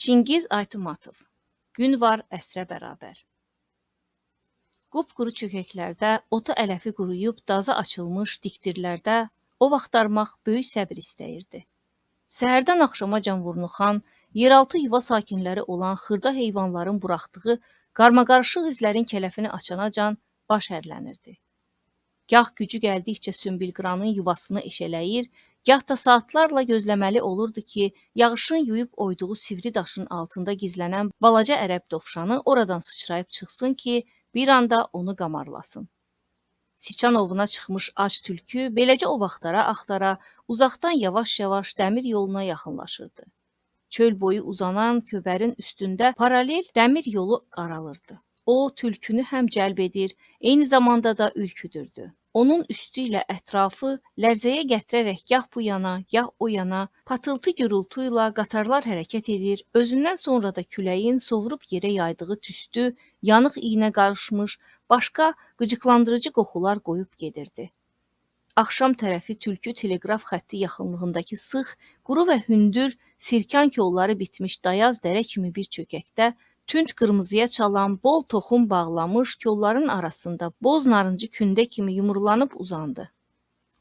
Çingiz Aytmatov. Gün var əsrə bərabər. Qupquru çökəklərdə, otu ələfi quruyub daza açılmış diktirlərdə ov axtarmaq böyük səbir istəyirdi. Səhərdən axşamacan vurnuxan, yeraltı yuva sakinləri olan xırda heyvanların buraxdığı qarmaqarışıq izlərin kələfini açanacan baş hərlənirdi. Gah gücü gəldikcə sünbilqıranın yuvasını eşələyir, gah da saatlarla gözləməli olurdu ki, yağışın yuyub oyduğu sivri daşın altında gizlənən balaca ərəb dovşanı oradan sıçrayıb çıxsın ki, bir anda onu qamarlasın. Siçan ovuna çıxmış ac tülkü beləcə ov axtara-axtara uzaqdan yavaş-yavaş dəmir yoluna yaxınlaşırdı. Çöl boyu uzanan köbərin üstündə paralel dəmir yolu qaralırdı. O, tülkünü həm cəlb edir, eyni zamanda da ürküdürdü. Onun üstü ilə ətrafı lərzəyə gətirərək gah bu yana, gah o yana patıltı gurultu ilə qatarlar hərəkət edir, özündən sonra da küləyin sovurub yerə yaydığı tüstü, yanıq iyinə qarışmış başqa qıcıqlandırıcı qoxular qoyub gedirdi. Axşam tərəfi tülkü teleqraf xətti yaxınlığındakı sıx, quru və hündür sirkan kolları bitmiş dayaz dərə kimi bir çökəkdə tünd qırmızıya çalan bol toxum bağlamış kolların arasında boz narıncı kündə kimi yumrulanıb uzandı.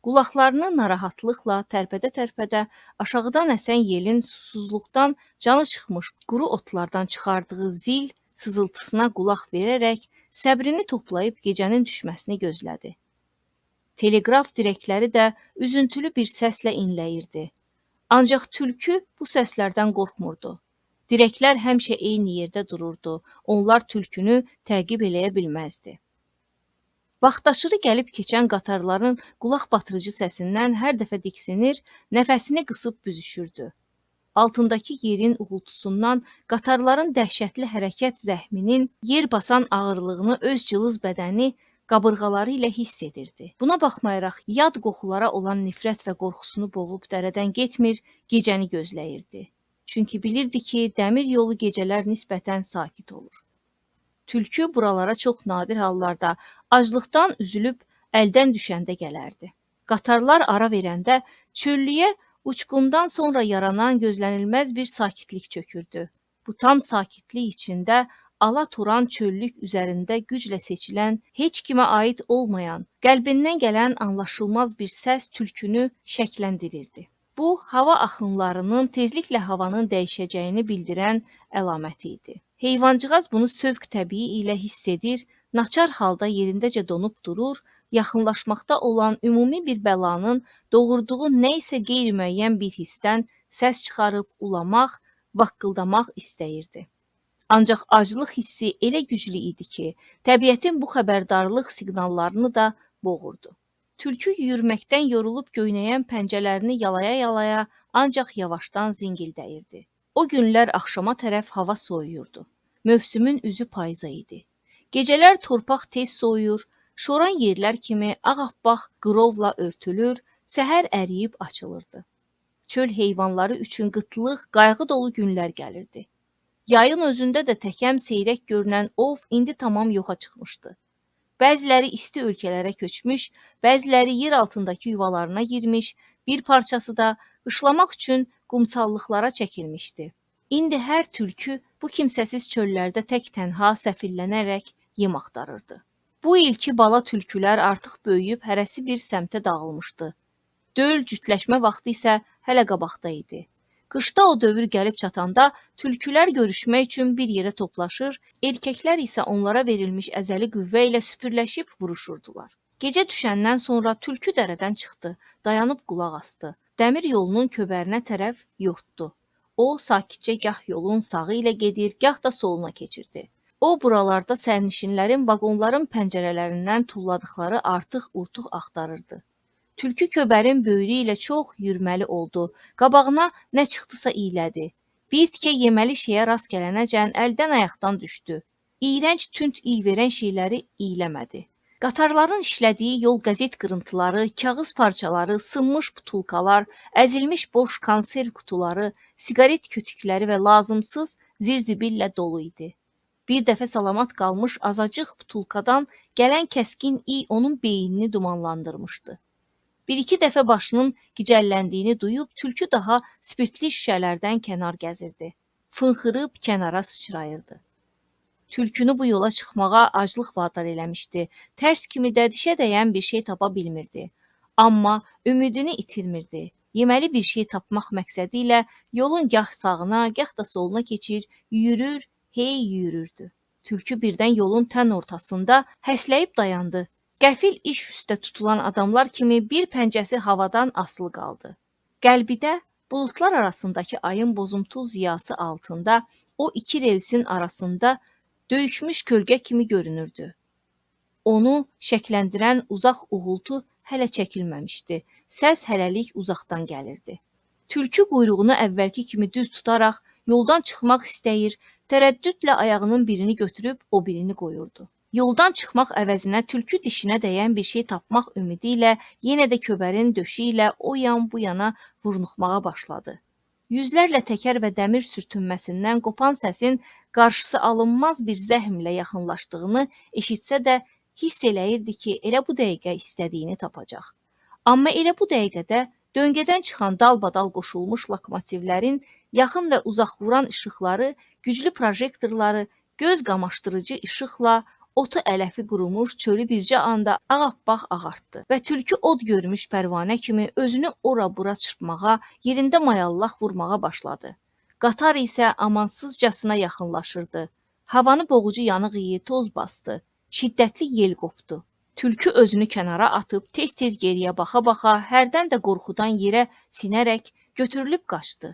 Qulaqlarını narahatlıqla tərpədə-tərpədə aşağıdan əsən yelin susuzluqdan canı çıxmış quru otlardan çıxardığı zil sızıltısına qulaq verərək səbrini toplayıb gecənin düşməsini gözlədi. Teleqraf dirəkləri də üzüntülü bir səslə inləyirdi. Ancaq tülkü bu səslərdən qorxmurdu. Dirəklər həmişə eyni yerdə dururdu. Onlar tülkünü təqib eləyə bilməzdi. Vaxtaşırı gəlib keçən qatarların qulaq batırıcı səsindən hər dəfə diksinir, nəfəsini qısıb büzüşürdü. Altındakı yerin uğultusundan qatarların dəhşətli hərəkət zəhminin yer basan ağırlığını öz cılız bədəni qabırğaları ilə hiss edirdi. Buna baxmayaraq yad qoxulara olan nifrət və qorxusunu boğub dərədən getmir, gecəni gözləyirdi. Çünki bilirdi ki, dəmir yolu gecələr nisbətən sakit olur. Tülkü buralara çox nadir hallarda aclıqdan üzülüb əldən düşəndə gələrdi. Qatarlar ara verəndə çöllüyə uçqundan sonra yaranan gözlənilməz bir sakitlik çökürdü. Bu tam sakitlik içində ala turan çöllük üzərində güclə seçilən, heç kimə aid olmayan, qəlbindən gələn anlaşılmaz bir səs tülkünü şəkləndirirdi. Bu, hava axınlarının tezliklə havanın dəyişəcəyini bildirən əlaməti idi. Heyvancığaz bunu sövq təbii ilə hiss edir, naçar halda yerindəcə donub durur, yaxınlaşmaqda olan ümumi bir bəlanın doğurduğu nə isə qeyri-müəyyən bir hissdən səs çıxarıb ulamaq, vaqqıldamaq istəyirdi. Ancaq aclıq hissi elə güclü idi ki, təbiətin bu xəbərdarlıq siqnallarını da boğurdu. Tülkü yürüməkdən yorulub göynəyən pəncələrini yalaya-yalaya ancaq yavaşdan zingildəyirdi. O günlər axşama tərəf hava soyuyurdu. Mövsümün üzü payıza idi. Gecələr torpaq tez soyuyur, şoran yerlər kimi ağappaq qırovla örtülür, səhər əriyib açılırdı. Çöl heyvanları üçün qıtlıq, qayğı dolu günlər gəlirdi. Yayın özündə də təkəm seyrək görünən ov indi tamam yoxa çıxmışdı. Bəziləri isti ölkələrə köçmüş, bəziləri yer altındakı yuvalarına girmiş, bir parçası da qışlamaq üçün qumsallıqlara çəkilmişdi. İndi hər tülkü bu kimsəsiz çöllərdə tək tənha səfillənərək yem axtarırdı. Bu ilki bala tülkülər artıq böyüyüb hərəsi bir səmtə dağılmışdı. Döl cütləşmə vaxtı isə hələ qabaqda idi. Qışda o dövr gəlib çatanda tülkülər görüşmək üçün bir yerə toplaşır, erkəklər isə onlara verilmiş əzəli qüvvə ilə süpürləşib vuruşurdular. Gecə düşəndən sonra tülkü dərədən çıxdı, dayanıb qulaq asdı. Dəmir yolunun köbərinə tərəf yortdu. O, sakitcə gah yolun sağı ilə gedir, gah da soluna keçirdi. O, buralarda sərnişinlərin vaqonların pəncərələrindən tulladıqları artıq-urtuq axtarırdı. Tülkü köbərin böyrü ilə çox yürüməli oldu. Qabağına nə çıxdısa iylədi. Bir tikə yeməli şeyə rast gələnəcən əldən ayaqdan düşdü. İyrənc tünd iy verən şeyləri iyləmədi. Qatarların işlədiyi yol qəzet qırıntıları, kağız parçaları, sınmış butulkalar, əzilmiş boş konserv qutuları, siqaret kütükləri və lazımsız zirzibillə dolu idi. Bir dəfə salamat qalmış azacıq butulkadan gələn kəskin iy onun beynini dumanlandırmışdı. Bir-iki dəfə başının gicəlləndiyini duyub tülkü daha spirtli şüşələrdən kənar gəzirdi. fınxırıb kənara sıçrayırdı. Tülkünü bu yola çıxmağa aclıq vadar eləmişdi. Tərs kimi də dişə dəyən bir şey tapa bilmirdi. Amma ümidini itirmirdi. Yeməli bir şey tapmaq məqsədi ilə yolun gah sağına, gah da soluna keçir, yürür, hey yürürdü. Tülkü birdən yolun tən ortasında həsləyib dayandı. Qəfil iş üstə tutulan adamlar kimi bir pəncəsi havadan asılı qaldı. Qəlbidə buludlar arasındakı ayın bozumtul ziyası altında o iki relsin arasında döyüşmüş kölgə kimi görünürdü. Onu şəkləndirən uzaq uğultu hələ çəkilməmişdi. Səs hələlik uzaqdan gəlirdi. Tülkü quyruğunu əvvəlki kimi düz tutaraq yoldan çıxmaq istəyir, tərəddüdlə ayağının birini götürüb o birini qoyurdu. Yoldan çıxmaq əvəzinə tülkü dişinə dəyən bir şey tapmaq ümidi ilə yenə də köbərin döşü ilə o yan bu yana vurnuxmağa başladı. Yüzlərlə təkər və dəmir sürtünməsindən qopan səsin qarşısı alınmaz bir zəhmlə yaxınlaşdığını eşitsə də hiss eləyirdi ki, elə bu dəqiqə istədiyini tapacaq. Amma elə bu dəqiqədə döngədən çıxan dalbadal qoşulmuş lokomotivlərin yaxın və uzaq vuran işıqları, güclü projektorları göz qamaşdırıcı işıqla otu ələfi qurumuş çölü bircə anda ağappaq ağartdı və tülkü od görmüş pərvanə kimi özünü ora-bura çırpmağa, yerində mayallaq vurmağa başladı. Qatar isə amansızcasına yaxınlaşırdı. Havanı boğucu yanıq iyi toz bastı. Şiddətli yel qopdu. Tülkü özünü kənara atıb tez-tez geriyə baxa-baxa, hərdən də qorxudan yerə sinərək götürülüb qaçdı.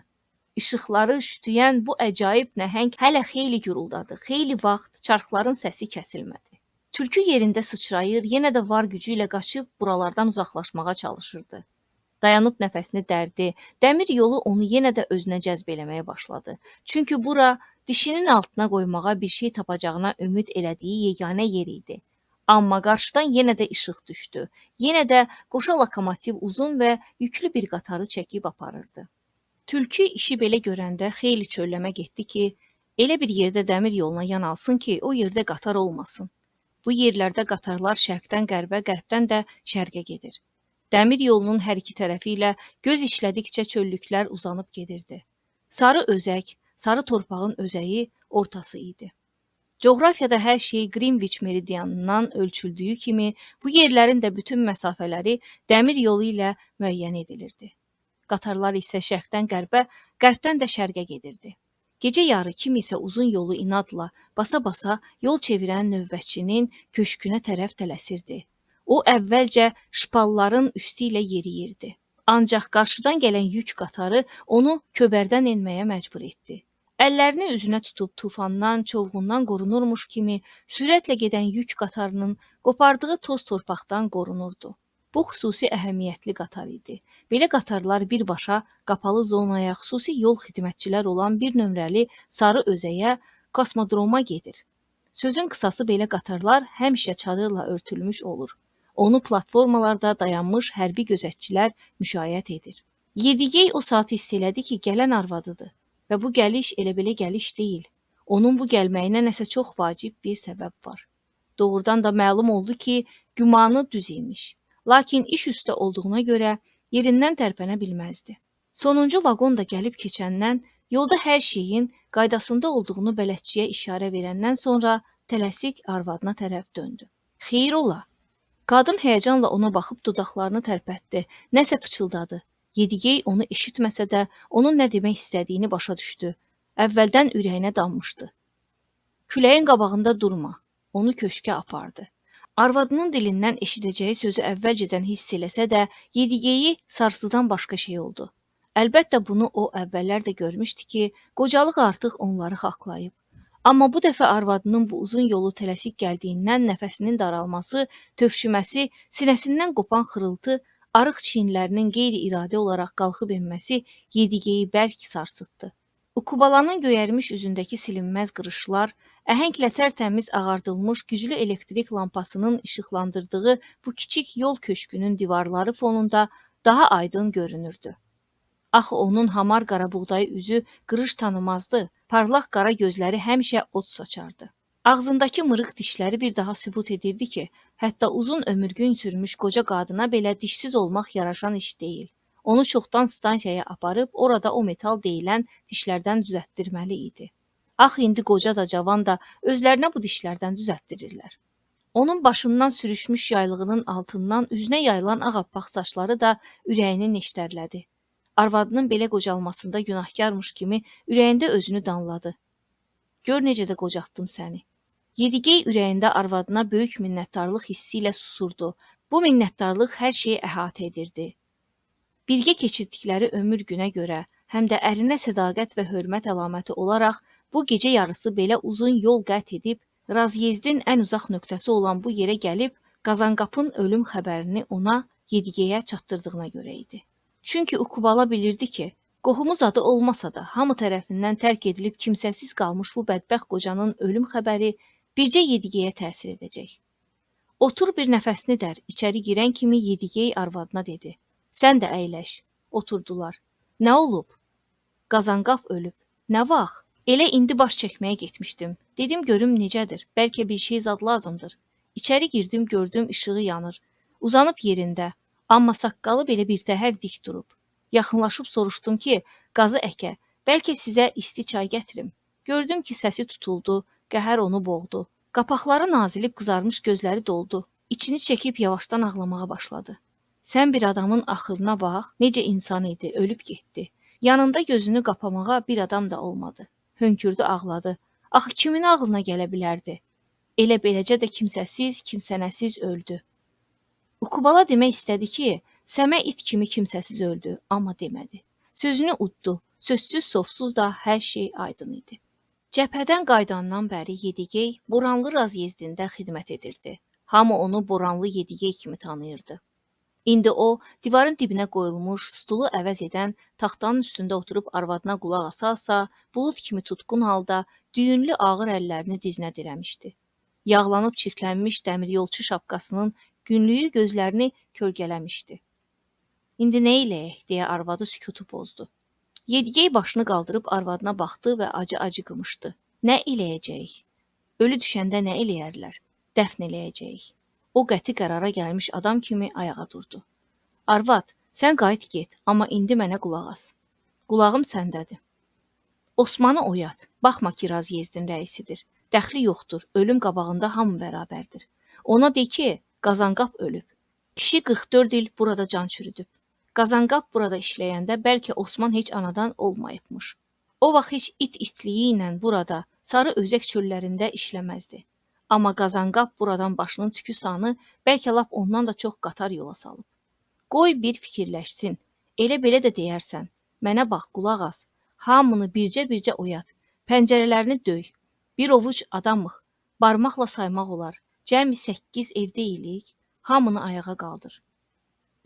İşıqları şütüyən bu əcaib nəhəng hələ xeyli guruldadı. Xeyli vaxt çarxların səsi kəsilmədi. Tülkü yerində sıçrayır, yenə də var gücü ilə qaçıb buralardan uzaqlaşmağa çalışırdı. Dayanıb nəfəsini dərdi. Dəmir yolu onu yenə də özünə cəzb eləməyə başladı. Çünki bura dişinin altına qoymağa bir şey tapacağına ümid elədiyi yeganə yer idi. Amma qarşıdan yenə də işıq düşdü. Yenə də qoşa lokomotiv uzun və yüklü bir qatarı çəkib aparırdı. Tülkü işi belə görəndə xeyli çölləmə getdi ki, elə bir yerdə dəmir yoluna yan alsın ki, o yerdə qatar olmasın. Bu yerlərdə qatarlar şərqdən qərbə, qərbdən də şərqə gedir. Dəmir yolunun hər iki tərəfi ilə göz işlədikcə çöllüklər uzanıb gedirdi. Sarı özək, sarı torpağın özəyi ortası idi. Coğrafiyada hər şey Greenwich meridianından ölçüldüyü kimi, bu yerlərin də bütün məsafələri dəmir yolu ilə müəyyən edilirdi. Qatarlar isə şərqdən qərbə, qərbdən də şərqə gedirdi. Gecə yarı kim isə uzun yolu inadla basa-basa yol çevirən növbətçinin köşkünə tərəf tələsirdi. O əvvəlcə şpalların üstü ilə yeriyirdi. Ancaq qarşıdan gələn yük qatarı onu köbərdən enməyə məcbur etdi. Əllərini üzünə tutub tufandan, çovğundan qorunurmuş kimi sürətlə gedən yük qatarının qopardığı toz torpaqdan qorunurdu. Bu xüsusi əhəmiyyətli qatar idi. Belə qatarlar birbaşa qapalı zonaya, xüsusi yol xidmətçilər olan bir nömrəli sarı özəyə, kosmodroma gedir. Sözün qısası belə qatarlar həmişə çadırla örtülmüş olur. Onu platformalarda dayanmış hərbi gözətçilər müşayiət edir. Yedigey o saat hiss elədi ki, gələn arvadıdır və bu gəliş elə belə gəliş deyil. Onun bu gəlməyinə nəsə çox vacib bir səbəb var. Doğrudan da məlum oldu ki, gümanı düz imiş. Lakin iş üstə olduğuna görə yerindən tərpənə bilməzdi. Sonuncu vaqon da gəlib keçəndən, yolda hər şeyin qaydasında olduğunu bələdçiyə işarə verəndən sonra tələsik arvadına tərəf döndü. Xeyir ola. Qadın həyəcanla ona baxıb dodaqlarını tərpətdi, nəsə pıçıldadı. Yedigey onu eşitməsə də onun nə demək istədiyini başa düşdü. Əvvəldən ürəyinə dammışdı. Küləyin qabağında durma. Onu köşkə apardı. Arvadının dilindən eşidəcəyi sözü əvvəlcədən hiss eləsə də, Yedigeyi sarsıdan başqa şey oldu. Əlbəttə bunu o əvvəllər də görmüşdü ki, qocalıq artıq onları haqlayıb. Amma bu dəfə arvadının bu uzun yolu tələsik gəldiyindən nəfəsinin daralması, tövşüməsi, sinəsindən qopan xırıltı, arıq çiyinlərinin qeyri-iradi olaraq qalxıb enməsi Yedigeyi bərk sarsıtdı. Ukubalanın göyərmiş üzündəki silinməz qırışlar, əhənglə tərtəmiz ağardılmış güclü elektrik lampasının işıqlandırdığı bu kiçik yol köşkünün divarları fonunda daha aydın görünürdü. Axı onun hamar qarabuğdayı üzü qırış tanımazdı, parlaq qara gözləri həmişə od saçardı. Ağzındakı mırıq dişləri bir daha sübut edirdi ki, hətta uzun ömür gün sürmüş qoca qadına belə dişsiz olmaq yaraşan iş deyil. Onu çoxdan stansiyaya aparıb orada o metal deyilən dişlərdən düzəltdirməli idi. Axı indi qoca da, cavan da özlərinə bu dişlərdən düzəltdirirlər. Onun başından sürüşmüş yaylığının altından üzünə yayılan ağappaq saçları da ürəyini neştərlədi. Arvadının belə qocalmasında günahkarmış kimi ürəyində özünü danladı. Gör necə də qocaltdım səni. Yedigey ürəyində arvadına böyük minnətdarlıq hissi ilə susurdu. Bu minnətdarlıq hər şeyi əhatə edirdi. Birgə keçirdikləri ömür günə görə, həm də ərinə sədaqət və hörmət əlaməti olaraq bu gecə yarısı belə uzun yol qət edib, Razyezdin ən uzaq nöqtəsi olan bu yerə gəlib Qazanqapın ölüm xəbərini ona, Yedigeyə çatdırdığına görə idi. Çünki Ukubala bilirdi ki, qohumu zadı olmasa da hamı tərəfindən tərk edilib kimsəsiz qalmış bu bədbəxt qocanın ölüm xəbəri bircə Yedigeyə təsir edəcək. Otur bir nəfəsini dər, içəri girən kimi Yedigey arvadına dedi. Sən də əyləş. Oturdular. Nə olub? Qazanqap ölüb. Nə vaxt? Elə indi baş çəkməyə getmişdim. Dedim görüm necədir, bəlkə bir şey zad lazımdır. İçəri girdim, gördüm işığı yanır. Uzanıb yerində, amma saqqalı belə bir təhər dik durub. Yaxınlaşıb soruşdum ki, Qazı əkə, bəlkə sizə isti çay gətirim. Gördüm ki, səsi tutuldu, qəhər onu boğdu. Qapaqları nazilib qızarmış gözləri doldu. İçini çəkib yavaşdan ağlamağa başladı. Sən bir adamın axırına bax, necə insan idi, ölüb getdi. Yanında gözünü qapamağa bir adam da olmadı. Hönkürdü, ağladı. Axı kimin ağlına gələ bilərdi? Elə beləcə də kimsəsiz, kimsənəsiz öldü. Ukubala demək istədi ki, Səmə it kimi kimsəsiz öldü, amma demədi. Sözünü uddu. Sözsüz, sofsuz da hər şey aydın idi. Cəbhədən qayıdandan bəri Yedigey Boranlı Razyezdində xidmət edirdi. Hamı onu Boranlı Yedigey kimi tanıyırdı. İndi o, divarın dibinə qoyulmuş, stulu əvəz edən taxtanın üstündə oturub arvadına qulaq asa-asa, bulud kimi tutqun halda düyünlü ağır əllərini dizinə dirəmişdi. Yağlanıb çirklənmiş dəmiryolçu şapkasının günlüyü gözlərini kölgələmişdi. İndi nə eləyək, deyə arvadı sükutu pozdu. Yedigey başını qaldırıb arvadına baxdı və acı-acı qımışdı. Nə eləyəcəyik? Ölü düşəndə nə eləyərlər? Dəfn eləyəcəyik. O qəti qərara gəlmiş adam kimi ayağa durdu. Arvad, sən qayıt get, amma indi mənə qulaq as. Qulağım səndədir. Osmanı oyat. Baxma ki, Razyezdin rəisidir. Dəxli yoxdur, ölüm qabağında hamı bərabərdir. Ona de ki, Qazanqap ölüb. Kişi 44 il burada can çürüdüb. Qazanqap burada işləyəndə bəlkə Osman heç anadan olmayıbmış. O vaxt heç it itliyi ilə burada, Sarı Özək çöllərində işləməzdi. Amma Qazanqap buradan başının tükü sanı, bəlkə lap ondan da çox qatar yola salıb. Qoy bir fikirləşsin, elə belə də deyərsən. Mənə bax, qulaq as, hamını bircə-bircə oyat, pəncərələrini döy. Bir ovuc adamıq, barmaqla saymaq olar. Cəmi 8 ev deyilik, hamını ayağa qaldır.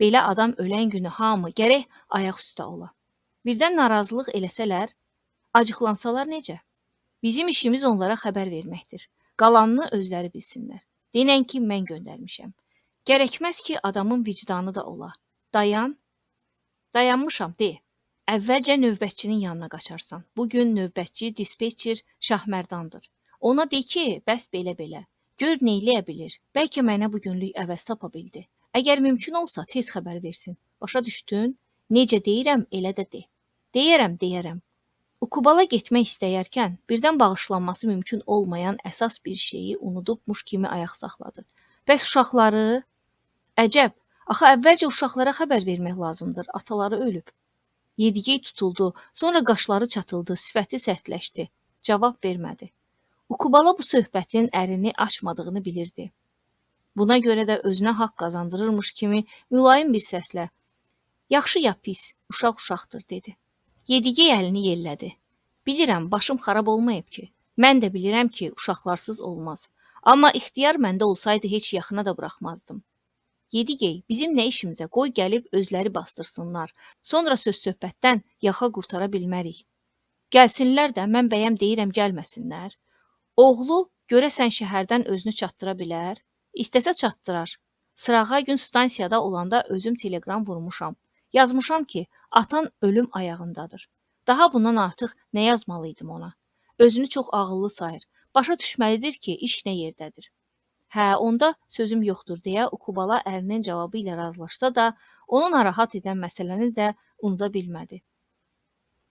Belə adam ölən günü hamı gərək ayaq üstə ola. Birdən narazılıq eləsələr, acıqlansalar necə? Bizim işimiz onlara xəbər verməkdir. Qalanını özləri bilsinlər. Denən ki, mən göndərmişəm. Gərəkməz ki, adamın vicdanı da ola. Dayan. Dayanmışam, de. Əvvəlcə növbətçinin yanına qaçarsan. Bugün növbətçi, dispetçer Şahmərdandır. Ona de ki, bəs belə-belə. Gör nə eləyə bilir. Bəlkə mənə bugünlük əvəz tapa bildi. Əgər mümkün olsa tez xəbər versin. Başa düşdün? Necə deyirəm, elə də de. Deyərəm, deyərəm. Ukubala getmək istəyərkən birdən bağışlanması mümkün olmayan əsas bir şeyi unudubmuş kimi ayaq saxladı. Bəs uşaqları? Əcəb, axı əvvəlcə uşaqlara xəbər vermək lazımdır. Ataları ölüb. Yedigey tutuldu, sonra qaşları çatıldı, sifəti sərtləşdi. Cavab vermədi. Ukubala bu söhbətin ərini açmadığını bilirdi. Buna görə də özünə haqq qazandırırmış kimi mülayim bir səslə "Yaxşı ya pis, uşaq uşaqdır" dedi. Yedigey əlini yellədi. Bilirəm, başım xarab olmayıb ki. Mən də bilirəm ki, uşaqlarsız olmaz. Amma ixtiyar məndə olsaydı heç yaxına da buraxmazdım. Yedigey, bizim nə işimizə, qoy gəlib özləri bastırsınlar. Sonra söz-söhbətdən yaxa qurtara bilmərik. Gəlsinlər də, mən bəyəm deyirəm gəlməsinlər. Oğlu, görəsən şəhərdən özünü çatdıra bilər? İstəsə çatdırar. Sırağa gün stansiyada olanda özüm teleqram vurmuşam. Yazmışam ki, atan ölüm ayağındadır. Daha bundan artıq nə yazmalıydım ona? Özünü çox ağıllı sayır. Başa düşməlidir ki, iş nə yerdədir. Hə, onda sözüm yoxdur deyə Ukubala ərinin cavabı ilə razılaşsa da, onu narahat edən məsələni də unuda bilmədi.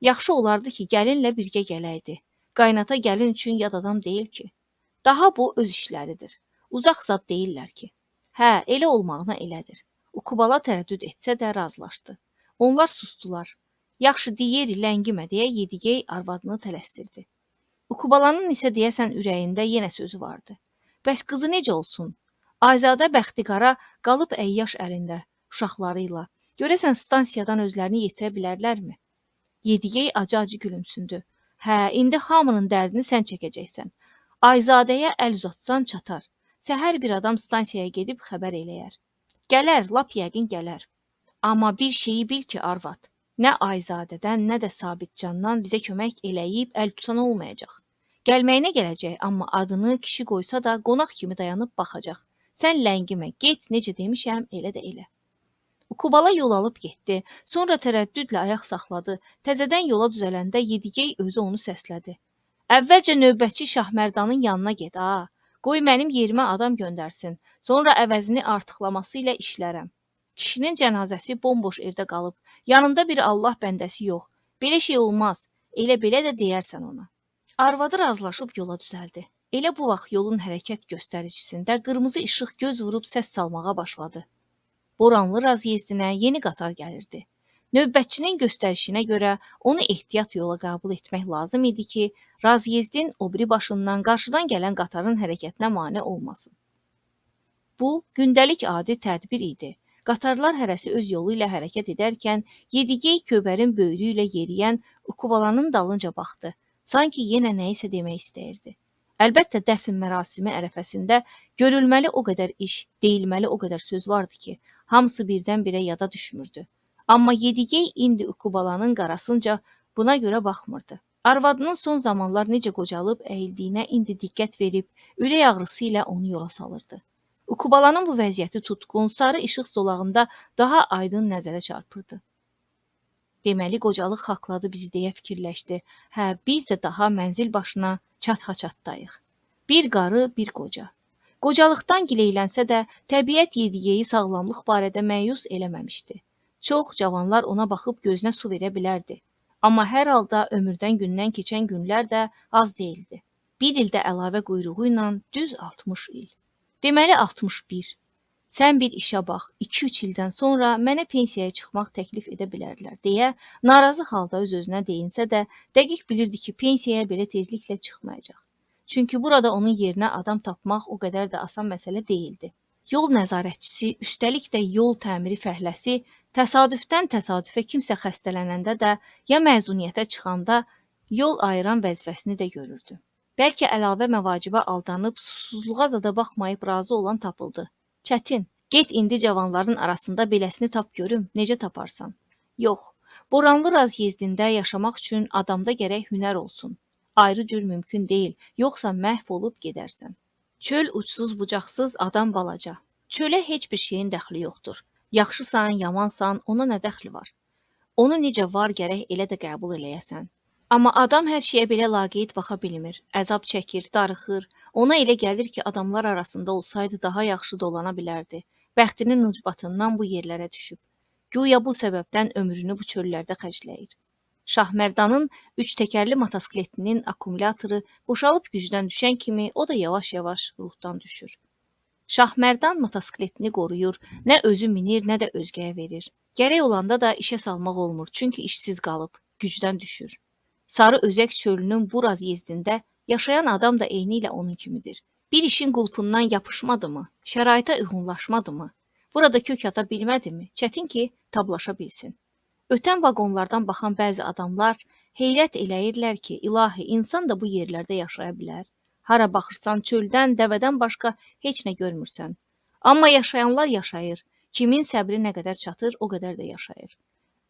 Yaxşı olardı ki, gəlinlə birgə gələydi. Qaynata gəlin üçün yad adam deyil ki. Daha bu öz işləridir. Uzaq zad deyirlər ki. Hə, elə olmağına elədir. Ukubala tərəddüd etsə də razılaşdı. Onlar sustular. Yaxşı, deyir, ləngimə deyə Yedigey arvadını tələsdirdi. Ukubalanın isə deyəsən ürəyində yenə sözü vardı. Bəs qızı necə olsun? Ayzadə bəxti qara qalıb əyyaş əlində, uşaqları ilə. Görəsən stansiyadan özlərini yetirə bilərlərmi? Yedigey acı-acı gülümsündü. Hə, indi hamının dərdini sən çəkəcəksən. Ayzadəyə əl uzatsan çatar. Səhər bir adam stansiyaya gedib xəbər eləyər. Gələr, lap yəqin gələr. Amma bir şeyi bil ki, arvad, nə Ayzadədən, nə də Sabitcandan bizə kömək eləyib əl tutan olmayacaq. Gəlməyinə gələcək, amma adını kişi qoysa da qonaq kimi dayanıb baxacaq. Sən ləngimə, get, necə demişəm, elə də elə. Ukubala yol alıb getdi. Sonra tərəddüdlə ayaq saxladı. Təzədən yola düzələndə Yedigey özü onu səslədi. Əvvəlcə növbətçi Şahmərdanın yanına get, ha. Qoy mənim yerimə adam göndərsin. Sonra əvəzini artıqlaması ilə işlərəm. Kişinin cənazəsi bomboş evdə qalıb. Yanında bir Allah bəndəsi yox. Belə şey olmaz. Elə belə də deyərsən ona. Arvadı razılaşıb yola düzəldi. Elə bu vaxt yolun hərəkət göstəricisində qırmızı işıq göz vurub səs salmağa başladı. Boranlı razyezdinə yeni qatar gəlirdi. Növbətçinin göstərişinə görə onu ehtiyat yola qəbul etmək lazım idi ki, razyezdin o biri başından qarşıdan gələn qatarın hərəkətinə mane olmasın. Bu, gündəlik adi tədbir idi. Qatarlar hərəsi öz yolu ilə hərəkət edərkən Yedigey köbərin böyrü ilə yeriyən Ukubalanın dalınca baxdı. Sanki yenə nəyisə demək istəyirdi. Əlbəttə, dəfn mərasimi ərəfəsində görülməli o qədər iş, deyilməli o qədər söz vardı ki, hamısı birdən-birə yada düşmürdü. Amma Yedigey indi Ukubalanın qarasınca buna görə baxmırdı. Arvadının son zamanlar necə qocalıb əyildiyinə indi diqqət verib, ürək ağrısı ilə onu yola salırdı. Ukubalanın bu vəziyyəti tutqun, sarı işıq zolağında daha aydın nəzərə çarpırdı. Deməli, qocalıq haqladı bizi deyə fikirləşdi. Hə, biz də daha mənzil başına çat-ha-çatdayıq. Bir qarı, bir qoca. Qocalıqdan gileylənsə də, təbiət Yedigeyi sağlamlıq barədə məyus eləməmişdi. Çox cavanlar ona baxıb gözünə su verə bilərdi. Amma hər halda ömürdən gündən keçən günlər də az deyildi. Bir ildə əlavə quyruğu ilə düz 60 il. Deməli 61. Sən bir işə bax, 2-3 ildən sonra mənə pensiyaya çıxmaq təklif edə bilərlər deyə narazı halda öz-özünə deyinsə də, dəqiq bilirdi ki, pensiyaya belə tezliklə çıxmayacaq. Çünki burada onun yerinə adam tapmaq o qədər də asan məsələ deyildi. Yol nəzarətçisi, üstəlik də yol təmiri fəhləsi təsadüfdən təsadüfə kimsə xəstələnəndə də ya məzuniyyətə çıxanda yol ayıran vəzifəsini də görürdü. Bəlkə əlavə məvacibə aldanıb, susuzluğa zada baxmayıb razı olan tapıldı. Çətin. Get indi cavanların arasında beləsini tap görüm, necə taparsan? Yox, Boranlı razyezdində yaşamaq üçün adamda gərək hünər olsun. Ayrı cür mümkün deyil, yoxsa məhv olub gedərsən. Çöl uçsuz bucaqsız, adam balaca. Çölə heç bir şeyin dəxli yoxdur. Yaxşısan, yamansan, ona nə dəxli var? Onu necə var gərək elə də qəbul eləyəsən. Amma adam hər şeyə belə laqeyd baxa bilmir. Əzab çəkir, darıxır. Ona elə gəlir ki, adamlar arasında olsaydı daha yaxşı dolana bilərdi. Bəxtinin ucbatından bu yerlərə düşüb. Güya bu səbəbdən ömrünü bu çöllərdə xərcləyir. Şahmərdanın üç təkərli motosikletinin akkumulatoru boşalıb gücdən düşən kimi o da yavaş-yavaş ruhdan düşür. Şahmərdan motosikletini qoruyur, nə özü minir, nə də özgəyə verir. Gərək olanda da işə salmaq olmur, çünki işsiz qalıb, gücdən düşür. Sarı Özək çölünün bu razyezdində yaşayan adam da eynilə onun kimidir. Bir işin qulpundan yapışmadı mı, şəraitə uyğunlaşmadı mı, burada kök ata bilmədi mi, çətin ki, tablaşa bilsin. Ötən vaqonlardan baxan bəzi adamlar heyrət eləyirlər ki, ilahi, insan da bu yerlərdə yaşaya bilər. Hara baxırsan çöldən, dəvədən başqa heç nə görmürsən. Amma yaşayanlar yaşayır. Kimin səbri nə qədər çatır, o qədər də yaşayır.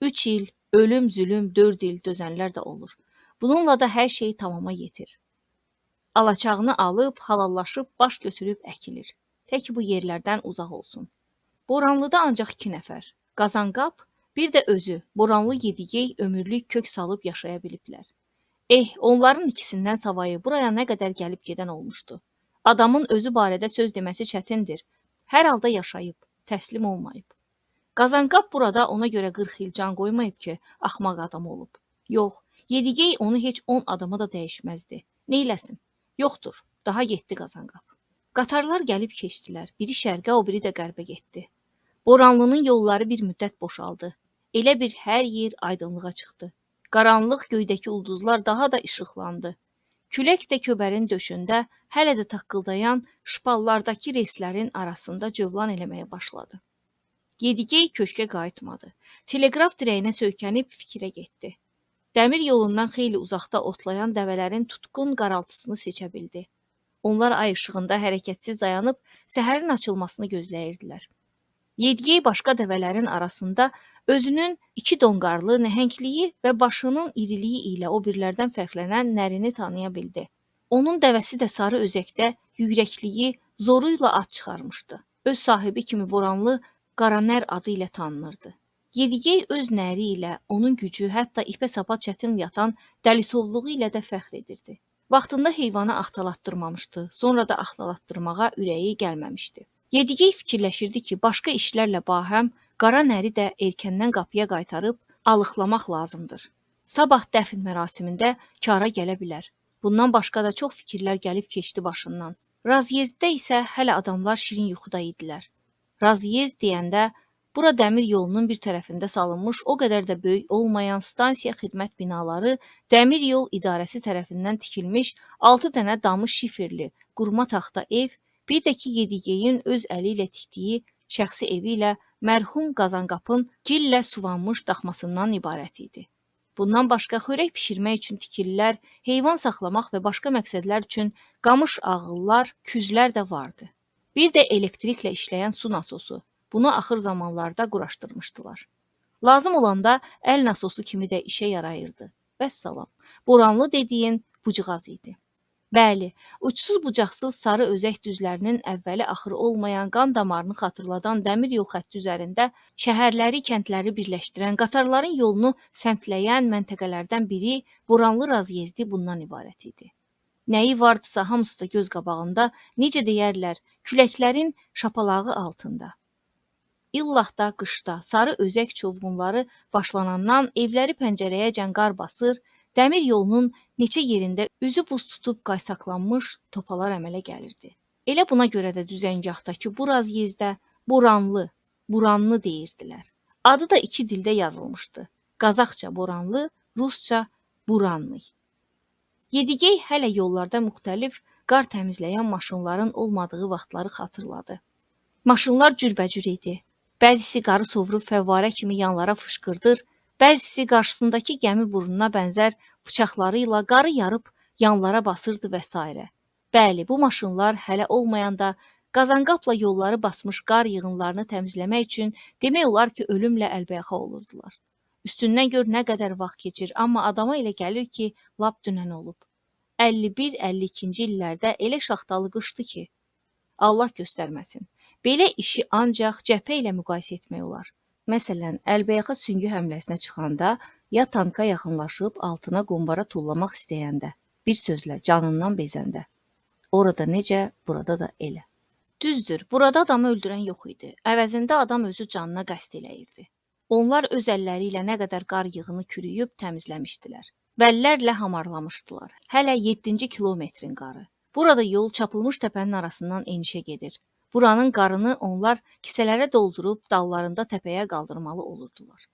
3 il, ölüm, zülüm, 4 il dözənlər də olur. Bununla da hər şey tamama yetir. Alaçağını alıb, halallaşıb, baş götürüb əkilir. Tək bu yerlərdən uzaq olsun. Boranlıda ancaq 2 nəfər. Qazanqap, bir də özü, Boranlı Yedigey ömürlük kök salıb yaşaya biliblər. Onların ikisindən savayı buraya nə qədər gəlib gedən olmuşdu. Adamın özü barədə söz deməsi çətindir. Hər halda yaşayıb, təslim olmayıb. Qazanqap burada ona görə 40 il can qoymayıb ki, axmaq adam olub. Yox, Yedigey onu heç 10 adama da dəyişməzdi. Neyləsin? Yoxdur, daha getdi Qazanqap. Qatarlar gəlib keçdilər. Biri şərqə, o biri də qərbə getdi. Boranlının yolları bir müddət boşaldı. Elə bir hər yer aydınlığa çıxdı. Qaranlıq göydəki ulduzlar daha da işıqlandı. Külək də köbərin döşündə hələ də taqqıldayan şpallardakı relslərin arasında cövlan eləməyə başladı. Yedigey köşkə qayıtmadı. Teleqraf dirəyinə söykənib fikrə getdi. Dəmir yolundan xeyli uzaqda otlayan dəvələrin tutqun qaraltısını seçə bildi. Onlar ay işığında hərəkətsiz dayanıb səhərin açılmasını gözləyirdilər. Yedigey başqa dəvələrin arasında özünün iki donqarlı nəhəngliyi və başının iriliyi ilə o birilərdən fərqlənən nərini tanıya bildi. Onun dəvəsi də sarı özəkdə yüyrəkliyi zoruyla ad çıxarmışdı. Öz sahibi kimi Boranlı Qaranər adı ilə tanınırdı. Yedigey öz nəri ilə, onun gücü, hətta ipə sapa çətin yatan dəlisovluğu ilə də fəxr edirdi. Vaxtında heyvanı axtalatdırmamışdı, sonra da axtalatdırmağa ürəyi gəlməmişdi. Yedigey fikirləşirdi ki, başqa işlərlə bahəm qara nəri də erkəndən qapıya qaytarıb alıqlamaq lazımdır. Sabah dəfn mərasimində kara gələ bilər. Bundan başqa da çox fikirlər gəlib keçdi başından. Razyezddə isə hələ adamlar şirin yuxuda idilər. Razyezd deyəndə bura dəmir yolunun bir tərəfində salınmış o qədər də böyük olmayan stansiya xidmət binaları, dəmir yol idarəsi tərəfindən tikilmiş 6 dənə damı şiferli qurma taxta ev, bir də ki Yedigeyin öz əli ilə tikdiyi şəxsi evi ilə mərhum Qazanqapın gillə suvanmış daxmasından ibarət idi. Bundan başqa xörək bişirmək üçün tikililər, heyvan saxlamaq və başqa məqsədlər üçün qamış ağıllar, küzlər də vardı. Bir də elektriklə işləyən su nasosu. Bunu axır zamanlarda quraşdırmışdılar. Lazım olanda əl nasosu kimi də işə yarayırdı. Vəssalam. Boranlı dediyin bucğaz idi. Bəli, uçsuz bucaqsız sarı özək düzlərinin əvvəli axırı olmayan qan damarını xatırladan dəmir yol xətti üzərində şəhərləri, kəndləri birləşdirən, qatarların yolunu səmtləyən məntəqələrdən biri Boranlı Razyezdi bundan ibarət idi. Nəyi vardısa hamısı da göz qabağında, necə deyərlər, küləklərin şapalağı altında. İllah da qışda sarı özək çovğunları başlanandan evləri pəncərəyəcən qar basır, dəmir yolunun neçə yerində üzü buz tutub qaysaqlanmış topalar əmələ gəlirdi. Elə buna görə də düzəngahdakı bu razyezdə Boranlı, Buranlı deyirdilər. Adı da iki dildə yazılmışdı. Qazaxca Boranlı, rusca Buranlı. Yedigey hələ yollarda müxtəlif qar təmizləyən maşınların olmadığı vaxtları xatırladı. Maşınlar cürbəcür idi. Bəzisi qarı sovrub fəvvarə kimi yanlara fışqırdır, bəzisi qarşısındakı gəmi burnuna bənzər bıçaqları ilə qarı yarıb yanlara basırdı və sairə. Bəli, bu maşınlar hələ olmayanda Qazanqapla yolları basmış qar yığınlarını təmizləmək üçün demək olar ki, ölümlə əlbəyaxa olurdular. Üstündən gör nə qədər vaxt keçir, amma adama elə gəlir ki, lap dünən olub. 51-52-ci illərdə elə şaxtalı qışdı ki, Allah göstərməsin. Belə işi ancaq cəbhə ilə müqayisə etmək olar. Məsələn, əlbəyaxa süngü həmləsinə çıxanda ya tanka yaxınlaşıb altına qombara tullamaq istəyəndə, bir sözlə canından bezəndə. Orada necə, burada da elə. Düzdür, burada adamı öldürən yox idi. Əvəzində adam özü canına qəsd eləyirdi. Onlar öz əlləri ilə nə qədər qar yığını kürüyüb təmizləmişdilər. Vəllərlə hamarlamışdılar. Hələ 7-ci kilometrin qarı. Burada yol çapılmış təpənin arasından enişə gedir. Buranın qarını onlar kisələrə doldurub dallarında təpəyə qaldırmalı olurdular.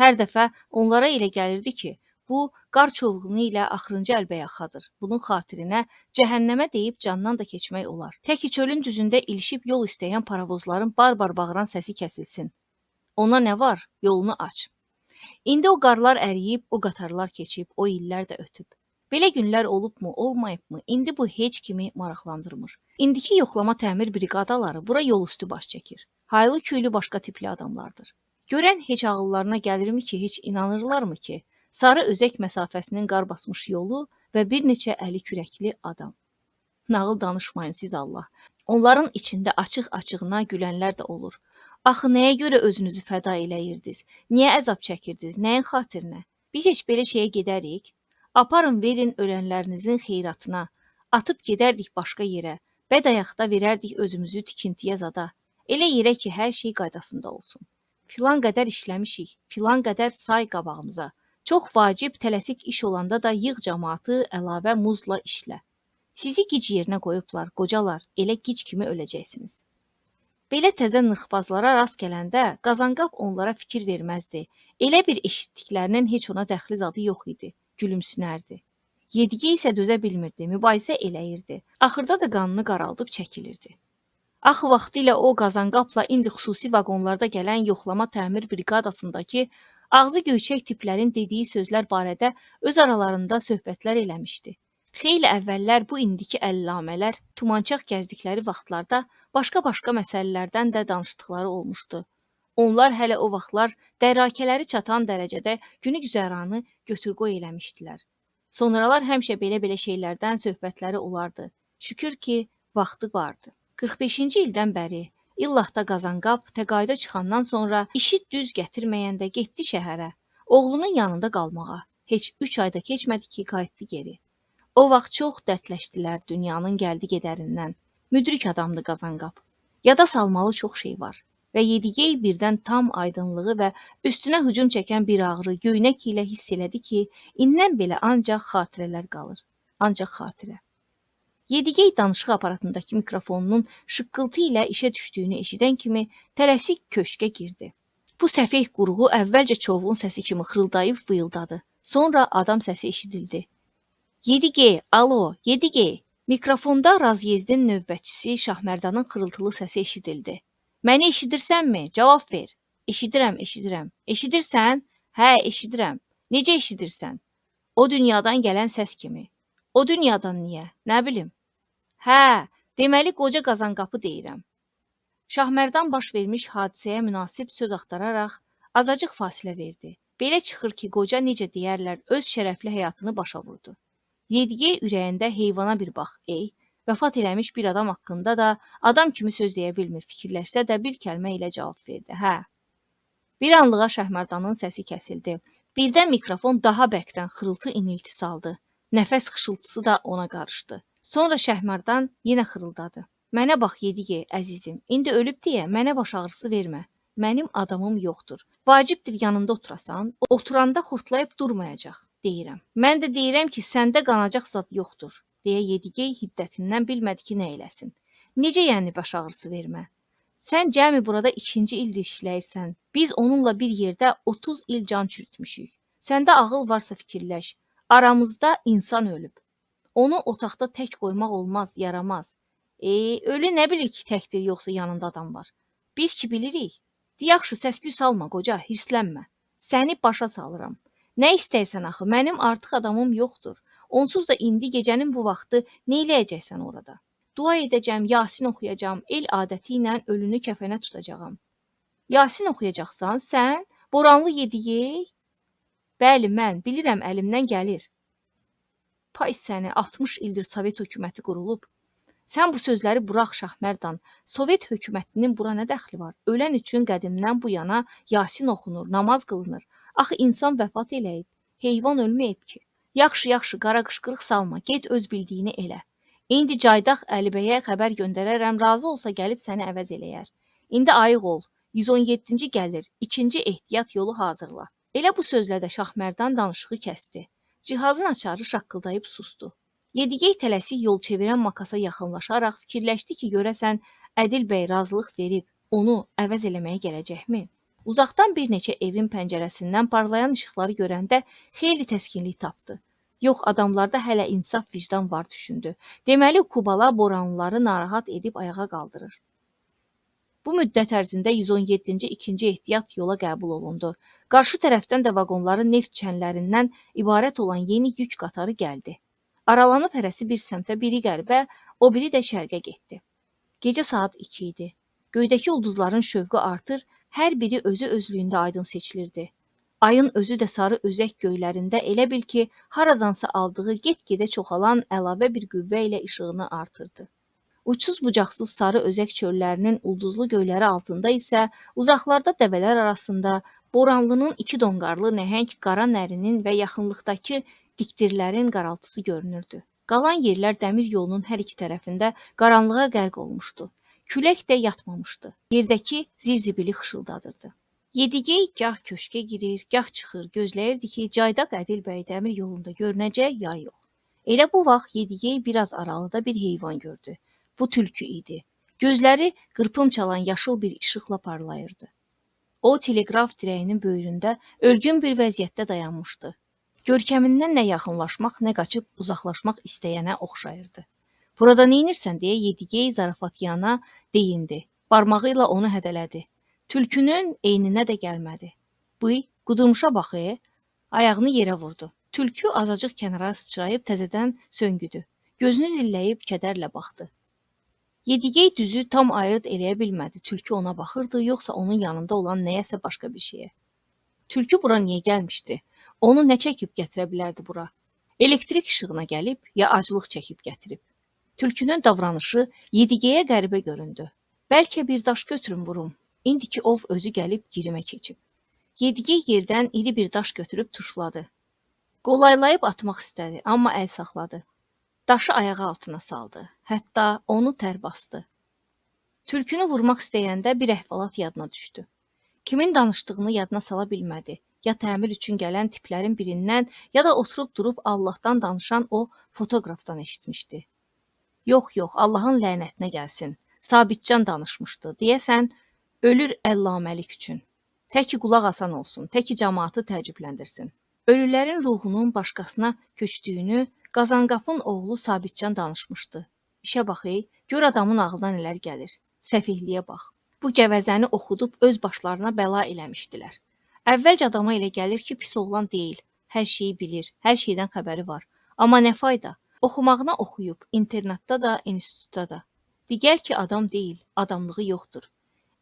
Hər dəfə onlara elə gəlirdi ki, bu qar çovğunu ilə axırıncı əlbəyaxadır. Bunun xatirinə cəhənnəmə deyib candan da keçmək olar. Təki çölün düzündə ilişib yol istəyən paravozların barbar bağıran səsi kəsilsin. Ona nə var? Yolunu aç. İndi o qarlar əriyib, o qatarlar keçib, o illər də ötüb. Belə günlər olubmu, olmayıbmı, indi bu heç kimi maraqlandırmır. İndiki yoxlama təmir briqadaları bura yolüstü baş çəkir. Haylı küylü başqa tipli adamlardır. Görən heç ağıllarına gəlirmi ki, heç inanırlarmı ki, sarı özək məsafəsinin qar basmış yolu və bir neçə əli kürəkli adam. Nağıl danışmayın siz Allah. Onların içində açıq-açığına gülənlər də olur. Axı nəyə görə özünüzü fəda eləyirdiniz? Niyə əzab çəkirdiniz? Nəyin xatirinə? Biz heç belə şeyə gedərik? Aparın verin ölənlərinizin xeyratına. Atıb gedərdik başqa yerə. Bədayaqda verərdik özümüzü tikintiyə zada. Elə yerə ki, hər şey qaydasında olsun. Filan qədər işləmişik, filan qədər say qabağımıza. Çox vacib, tələsik iş olanda da yığ camaatı əlavə muzla işlə. Sizi gic yerinə qoyublar, qocalar, elə gic kimi öləcəksiniz. Belə təzə nırxbazlara rast gələndə Qazanqap onlara fikir verməzdi. Elə bir eşitdiklərinin heç ona dəxli zadı yox idi, gülümsünərdi. Yedigey isə dözə bilmirdi, mübahisə eləyirdi. Axırda da qanını qaraldıb çəkilirdi. Axı vaxtilə o Qazanqapla indi xüsusi vaqonlarda gələn yoxlama təmir briqadasındakı ağzı göyçək tiplərin dediyi sözlər barədə öz aralarında söhbətlər eləmişdi. Xeyli əvvəllər bu indiki əllamələr tumançaq gəzdikləri vaxtlarda başqa-başqa məsələlərdən də danışdıqları olmuşdu. Onlar hələ o vaxtlar dərakələri çatan dərəcədə günü güzəranı götür-qoy eləmişdilər. Sonralar həmişə belə-belə şeylərdən söhbətləri olardı. Şükür ki, vaxtı vardı. 45-ci ildən bəri İllahda Qazanqap təqaüdə çıxandan sonra işi düz gətirməyəndə getdi şəhərə, oğlunun yanında qalmağa. Heç 3 ayda keçmədi ki, qayıtdı geri. O vaxt çox dərdləşdilər dünyanın gəldi gedərindən. Müdrik adamdı Qazanqap. Yada salmalı çox şey var. Və Yedigey birdən tam aydınlığı və üstünə hücum çəkən bir ağrı, göynək ilə hiss elədi ki, indən belə ancaq xatirələr qalır. Ancaq xatirə. Yedigey danışıq aparatındakı mikrofonunun şıqqıltı ilə işə düşdüyünü eşidən kimi tələsik köşkə girdi. Bu səfeh qurğu əvvəlcə çovğun səsi kimi xırıldayıb vıyıldadı. Sonra adam səsi eşidildi. Yedigey, alo, Yedigey. Mikrofonda Razyezdin növbətçisi Şahmərdanın xırıltılı səsi eşidildi. Məni eşidirsənmi? Cavab ver. Eşidirəm, eşidirəm. Eşidirsən? Hə, eşidirəm. Necə eşidirsən? O dünyadan gələn səs kimi. O dünyadan niyə? Nə bilim. Hə, deməli qoca Qazanqapı deyirəm. Şahmərdan baş vermiş hadisəyə münasib söz axtararaq azacıq fasilə verdi. Belə çıxır ki, qoca necə deyərlər, öz şərəfli həyatını başa vurdu. Yedigey ürəyində heyvana bir bax, ey, vəfat eləmiş bir adam haqqında da adam kimi söz deyə bilmir, fikirləşsə də bir kəlmə ilə cavab verdi. Hə. Bir anlığa Şahmərdanın səsi kəsildi. Birdən mikrofon daha bərkdən xırıltı inilti saldı. Nəfəs xışıltısı da ona qarışdı. Sonra Şahmərdan yenə xırıldadı. Mənə bax Yedigey, əzizim, indi ölüb deyə mənə baş ağrısı vermə. Mənim adamım yoxdur. Vacibdir yanında oturasan, oturanda xurtlayıb durmayacaq, deyirəm. Mən də deyirəm ki, səndə qanacaq zad yoxdur, deyə Yedigey hiddətindən bilmədi ki, nə eləsin. Necə yəni baş ağrısı vermə? Sən cəmi burada 2-ci ildir işləyirsən. Biz onunla bir yerdə 30 il can çürütmüşük. Səndə ağıl varsa fikirləş. Aramızda insan ölüb. Onu otaqda tək qoymaq olmaz, yaramaz. Ölü nə bilir ki, təkdir yoxsa yanında adam var? Biz ki bilirik. Yaxşı, səs-küy salma qoca, hirslənmə. Səni başa salıram. Nə istəyirsən axı, mənim artıq adamım yoxdur. Onsuz da indi gecənin bu vaxtı nə eləyəcəksən orada? Dua edəcəm, Yasin oxuyacam, el adəti ilə ölünü kəfənə tutacağam. Yasin oxuyacaqsan sən, Boranlı Yedigey? Bəli, mən bilirəm, əlimdən gəlir. Pay səni, 60 ildir Sovet hökuməti qurulub. Sən bu sözləri burax Şahmərdan. Sovet hökumətinin bura nə dəxli var? Ölən üçün qədimdən bu yana Yasin oxunur, namaz qılınır. Axı insan vəfat eləyib, heyvan ölməyib ki. Yaxşı, yaxşı, qara qışqırıq salma, get öz bildiyini elə. İndi Caydaq Əlibəyə xəbər göndərərəm, razı olsa gəlib səni əvəz eləyər. İndi ayıq ol, 117-ci gəlir, ikinci ehtiyat yolu hazırla. Elə bu sözlə də Şahmərdan danışığı kəsdi. Cihazın açarı şaqqıldayıb sustu. Yedigey tələsik yol çevirən makasa yaxınlaşaraq fikirləşdi ki, görəsən Ədil bəy razılıq verib onu əvəz eləməyə gələcəkmi? Uzaqdan bir neçə evin pəncərəsindən parlayan işıqları görəndə xeyli təskinlik tapdı. Yox, adamlarda hələ insaf, vicdan var düşündü. Deməli, Kubala boranlıları narahat edib ayağa qaldırır. Bu müddət ərzində 117-ci ikinci ehtiyat yola qəbul olundu. Qarşı tərəfdən də vaqonları neft çənlərindən ibarət olan yeni yük qatarı gəldi. Aralanıb hərəsi bir səmtə, biri qərbə, o biri də şərqə getdi. Gecə saat 2 idi. Göydəki ulduzların şövqü artır, hər biri özü özlüyündə aydın seçilirdi. Ayın özü də sarı özək göylərində elə bil ki, haradansa aldığı get-gedə çoxalan əlavə bir qüvvə ilə işığını artırdı. Uçsuz bucaqsız sarı özək çöllərinin ulduzlu göyləri altında isə uzaqlarda dəvələr arasında Boranlının iki donqarlı nəhəng qara nərinin və yaxınlıqdakı diktirlərin qaraltısı görünürdü. Qalan yerlər dəmir yolunun hər iki tərəfində qaranlığa qərq olmuşdu. Külək də yatmamışdı. Yerdəki zirzibili xışıldadırdı. Yedigey gah köşkə girir, gah çıxır, gözləyirdi ki, Caydaq Ədil bəy dəmir yolunda görünəcək ya yox. Elə bu vaxt Yedigey biraz aralıda bir heyvan gördü. Bu tülkü idi. Gözləri qırpım çalan yaşıl bir işıqla parlayırdı. O, teleqraf dirəyinin böyründə ölgün bir vəziyyətdə dayanmışdı. Görkəmindən nə yaxınlaşmaq, nə qaçıb uzaqlaşmaq istəyənə oxşayırdı. Burada neynirsən deyə Yedigey zarafatyana deyindi. Barmağı ilə onu hədələdi. Tülkünün eyninə də gəlmədi. Bıy, qudurmuşa bax, ayağını yerə vurdu. Tülkü azacıq kənara sıçrayıb təzədən söngüdü. Gözünü zilləyib kədərlə baxdı. Yedigey düzü tam ayırd eləyə bilmədi. Tülkü ona baxırdı, yoxsa onun yanında olan nəyəsə başqa bir şeyə. Tülkü bura niyə gəlmişdi? Onu nə çəkib gətirə bilərdi bura? Elektrik işığına gəlib, ya aclıq çəkib gətirib? Tülkünün davranışı Yedigeyə qəribə göründü. Bəlkə bir daş götürüm vurum. İndiki ov özü gəlib girimə keçib. Yedigey yerdən iri bir daş götürüb tuşladı. Qolaylayıb atmaq istədi, amma əl saxladı. Daşı ayağı altına saldı. Hətta onu tər bastı. Tülkünü vurmaq istəyəndə bir əhvalat yadına düşdü. Kimin danışdığını yadına sala bilmədi. Ya təmir üçün gələn tiplərin birindən, ya da oturub durub Allahdan danışan o fotoqrafdan eşitmişdi. Yox, yox, Allahın lənətinə gəlsin. Sabitcan danışmışdı. Deyəsən, ölür əllaməlik üçün. Təki qulaq asan olsun, təki camaatı təəccübləndirsin. Ölülərin ruhunun başqasına köçdüyünü Qazanqapın oğlu Sabitcan danışmışdı. İşə bax, ey, gör adamın ağlına nələr gəlir. Səfihliyə bax. Bu gəvəzəni oxudub öz başlarına bəla eləmişdilər. Əvvəlcə adama elə gəlir ki, pis oğlan deyil, hər şeyi bilir, hər şeydən xəbəri var. Amma nə fayda? Oxumağına oxuyub, internatda da, institutda da. Digər ki, adam deyil, adamlığı yoxdur.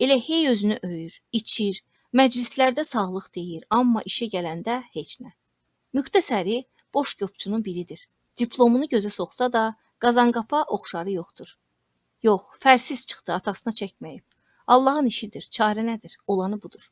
Elə hey özünü öyür, içir, məclislərdə sağlıq deyir, amma işə gələndə heç nə. Müxtəsəri, boş qopçunun biridir. Diplomunu gözə soxsa da, Qazanqapa oxşarı yoxdur. Yox, fərsiz çıxdı, atasına çəkməyib. Allahın işidir, çarə nədir, olanı budur.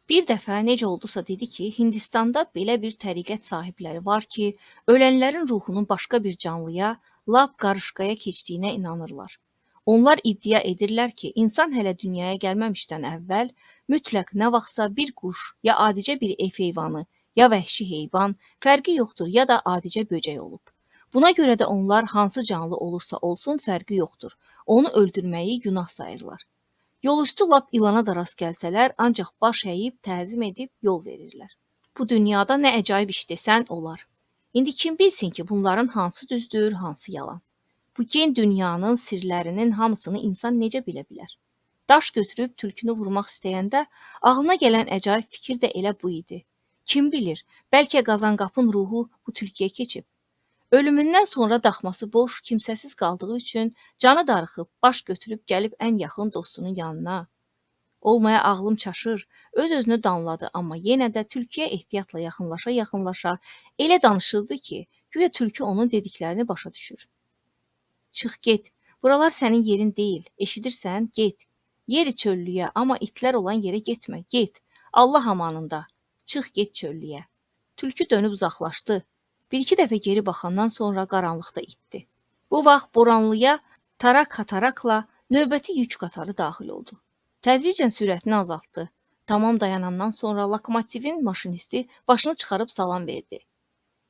Bir dəfə necə oldusa dedi ki, Hindistanda belə bir təriqət sahibləri var ki, ölənlərin ruhunun başqa bir canlıya, lap qarışqaya keçdiyinə inanırlar. Onlar iddia edirlər ki, insan hələ dünyaya gəlməmişdən əvvəl mütləq nə vaxtsa bir quş, ya adicə bir ev heyvanı, ya vəhşi heyvan, fərqi yoxdur, ya da adicə böcək olub. Buna görə də onlar hansı canlı olursa olsun fərqi yoxdur, onu öldürməyi günah sayırlar. Yolüstü lap ilana da rast gəlsələr, ancaq baş əyib, təzim edib yol verirlər. Bu dünyada nə əcaib iş desən olar. İndi kim bilsin ki, bunların hansı düzdür, hansı yalan? Bu gen dünyanın sirlərinin hamısını insan necə bilə bilər? Daş götürüb tülkünü vurmaq istəyəndə ağlına gələn əcaib fikir də elə bu idi. Kim bilir, bəlkə Qazanqapın ruhu bu tülküyə keçib. Ölümündən sonra daxması boş, kimsəsiz qaldığı üçün canı darıxıb, baş götürüb gəlib ən yaxın dostunun yanına. Olmaya ağlım çaşır, öz-özünü danladı, amma yenə də tülküyə ehtiyatla yaxınlaşa-yaxınlaşa elə danışırdı ki, güya tülkü onun dediklərini başa düşür. Çıx get, buralar sənin yerin deyil, eşidirsən, get. Yeri çöllüyə, amma itlər olan yerə getmə, get. Allah amanında, çıx get çöllüyə. Tülkü dönüb uzaqlaşdı. Bir-iki dəfə geri baxandan sonra qaranlıqda itdi. Bu vaxt Boranlıya tarak-tarakla növbəti yük qatarı daxil oldu. Tədricən sürətini azaltdı. Tamam dayanandan sonra lokomotivin maşinisti başını çıxarıb salam verdi.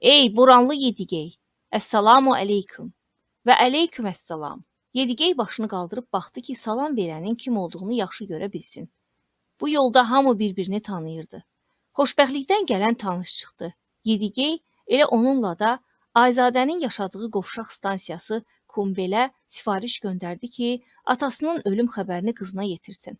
Ey Boranlı Yedigey, əssalamu əleyküm. Və əleyküm əssalam. Yedigey başını qaldırıb baxdı ki, salam verənin kim olduğunu yaxşı görə bilsin. Bu yolda hamı bir-birini tanıyırdı. Xoşbəxtlikdən gələn tanış çıxdı. Yedigey elə onunla da Ayzadənin yaşadığı qovşaq stansiyası Kumbelə sifariş göndərdi ki, atasının ölüm xəbərini qızına yetirsin.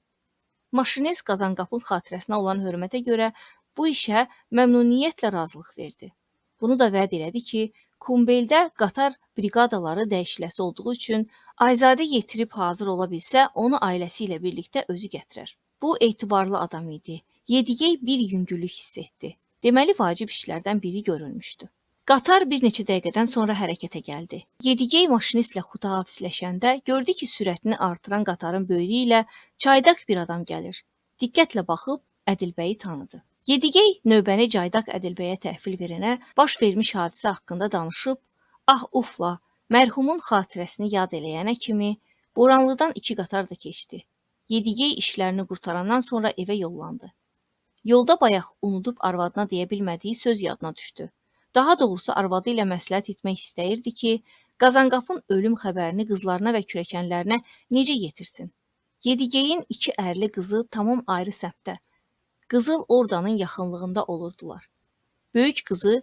Maşinist Qazanqapın xatirəsinə olan hörmətə görə bu işə məmnuniyyətlə razılıq verdi. Bunu da vəd elədi ki, Kumbeldə qatar briqadaları dəyişiləsi olduğu üçün Ayzadə yetirib hazır ola bilsə, onu ailəsi ilə birlikdə özü gətirər. Bu etibarlı adam idi. Yedigey bir yüngüllük hiss etdi. Deməli, vacib işlərdən biri görülmüşdü. Qatar bir neçə dəqiqədən sonra hərəkətə gəldi. Yedigey maşinistlə xudahafizləşəndə gördü ki, sürətini artıran qatarın böyrü ilə çaydaq bir adam gəlir. Diqqətlə baxıb Ədilbəyi tanıdı. Yedigey növbəni Caydaq Ədilbəyə təhvil verənə baş vermiş hadisə haqqında danışıb, ah ufla Mərhumun xatirəsini yad eləyənə kimi Boranlıdan 2 qatar da keçdi. Yedigey işlərini qurtarandan sonra evə yollandı. Yolda bayaq unudub arvadına deyə bilmədiyi söz yadına düşdü. Daha doğrusu arvadı ilə məsləhət etmək istəyirdi ki, Qazanqapın ölüm xəbərini qızlarına və kürəkənlərinə necə yetirsin? Yedigeyin 2 ərli qızı tamam ayrı səmtdə, Qızıl Ordanın yaxınlığında olurdular. Böyük qızı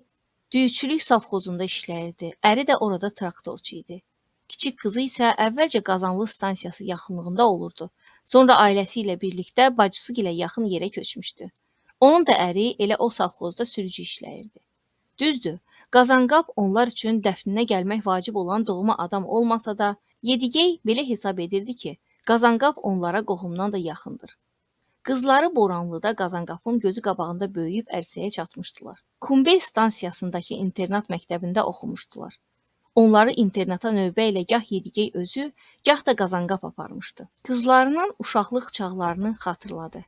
düyüçülük savxozunda işləyirdi, əri də orada traktorçu idi. Kiçik qızı isə əvvəlcə Qazanlı stansiyası yaxınlığında olurdu. Sonra ailəsi ilə birlikdə bacısı ilə yaxın yerə köçmüşdü. Onun da əri elə o savxozda sürücü işləyirdi. Düzdür, Qazanqap onlar üçün dəfninə gəlmək vacib olan doğma adam olmasa da, Yedigey belə hesab edirdi ki, Qazanqap onlara qohumdan da yaxındır. Qızları Boranlıda Qazanqapın gözü qabağında böyüyüb ərsəyə çatmışdılar. Kumbel stansiyasındakı internat məktəbində oxumuşdular. Onları internata növbə ilə gah Yedigey özü, gah da Qazanqap aparmışdı. Qızlarının uşaqlıq çağlarını xatırladı.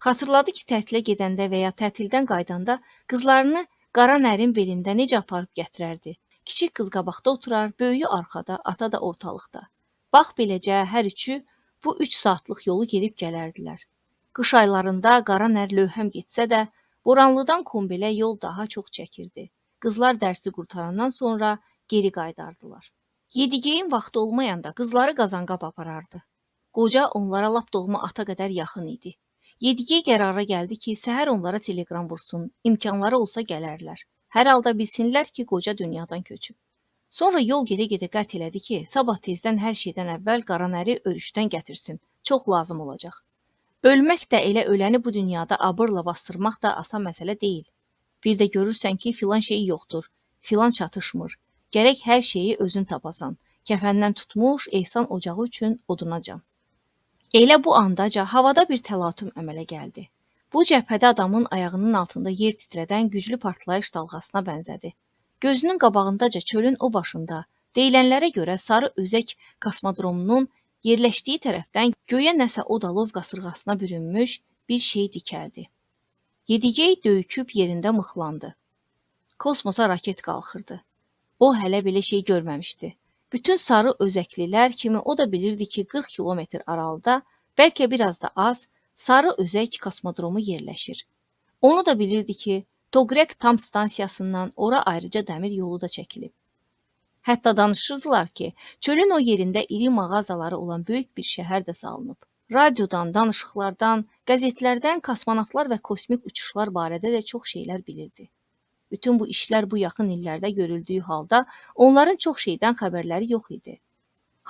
Xatırladı ki, tətilə gedəndə və ya tətildən qayıdanda qızlarını qara nərin belində necə aparıb gətirərdi. Kiçik qız qabaqda oturar, böyüyü arxada, ata da ortalıqda. Bax beləcə hər üçü bu 3 saatlıq yolu gedib gələrdilər. Qış aylarında qara nər lövhəm getsə də, Boranlıdan Kumbelə yol daha çox çəkirdi. Qızlar dərsi qurtarandan sonra geri qayıdardılar. Yedigeyin vaxtı olmayanda qızları Qazanqap aparardı. Qoca onlara lap doğma ata qədər yaxın idi. Yedigey qərara gəldi ki, səhər onlara teleqram vursun, imkanları olsa gələrlər. Hər halda bilsinlər ki, qoca dünyadan köçüb. Sonra yol gedə-gedə qət elədi ki, sabah tezdən hər şeydən əvvəl qara nəri örüşdən gətirsin, çox lazım olacaq. Ölmək də elə öləni bu dünyada abırla bastırmaq da asan məsələ deyil. Bir də görürsən ki, filan şey yoxdur, filan çatışmır. Gərək hər şeyi özün tapasan. Kəfəndən tutmuş, ehsan ocağı üçün odunacan. Elə bu andaca havada bir təlatüm əmələ gəldi. Bu cəbhədə adamın ayağının altında yer titrədən güclü partlayış dalğasına bənzədi. Gözünün qabağındaca çölün o başında, deyilənlərə görə Sarı Özək kosmodromunun yerləşdiyi tərəfdən göyə nəsə od alov qasırğasına bürünmüş bir şey dikəldi. Yedigey döyüküb yerində mıxlandı. Kosmosa raket qalxırdı. O hələ belə şey görməmişdi. Bütün sarı özəklilər kimi o da bilirdi ki, 40 kilometr aralıda, bəlkə biraz da az, Sarı Özək kosmodromu yerləşir. Onu da bilirdi ki, Toqrek tam stansiyasından ora ayrıca dəmir yolu da çəkilib. Hətta danışırdılar ki, çölün o yerində iri mağazaları olan böyük bir şəhər də salınıb. Radiodan, danışıqlardan, qəzetlərdən kosmonavtlar və kosmik uçuşlar barədə də çox şeylər bilirdi. Bütün bu işlər bu yaxın illərdə görüldüyü halda onların çox şeydən xəbərləri yox idi.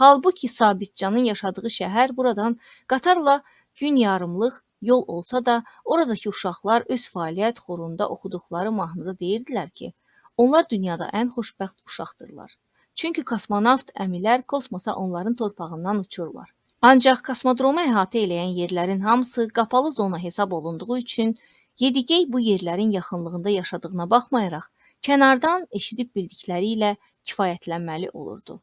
Halbuki Sabitcanın yaşadığı şəhər buradan qatarla gün yarımlıq yol olsa da, oradakı uşaqlar öz fəaliyyət xorunda oxuduqları mahnıda deyirdilər ki, onlar dünyada ən xoşbəxt uşaqdırlar. Çünki kosmonavt əmilər kosmosa onların torpağından uçurlar. Ancaq kosmodromu əhatə eləyən yerlərin hamısı qapalı zona hesab olunduğu üçün Yedigey bu yerlərin yaxınlığında yaşadığına baxmayaraq, kənardan eşidib bildikləri ilə kifayətlənməli olurdu.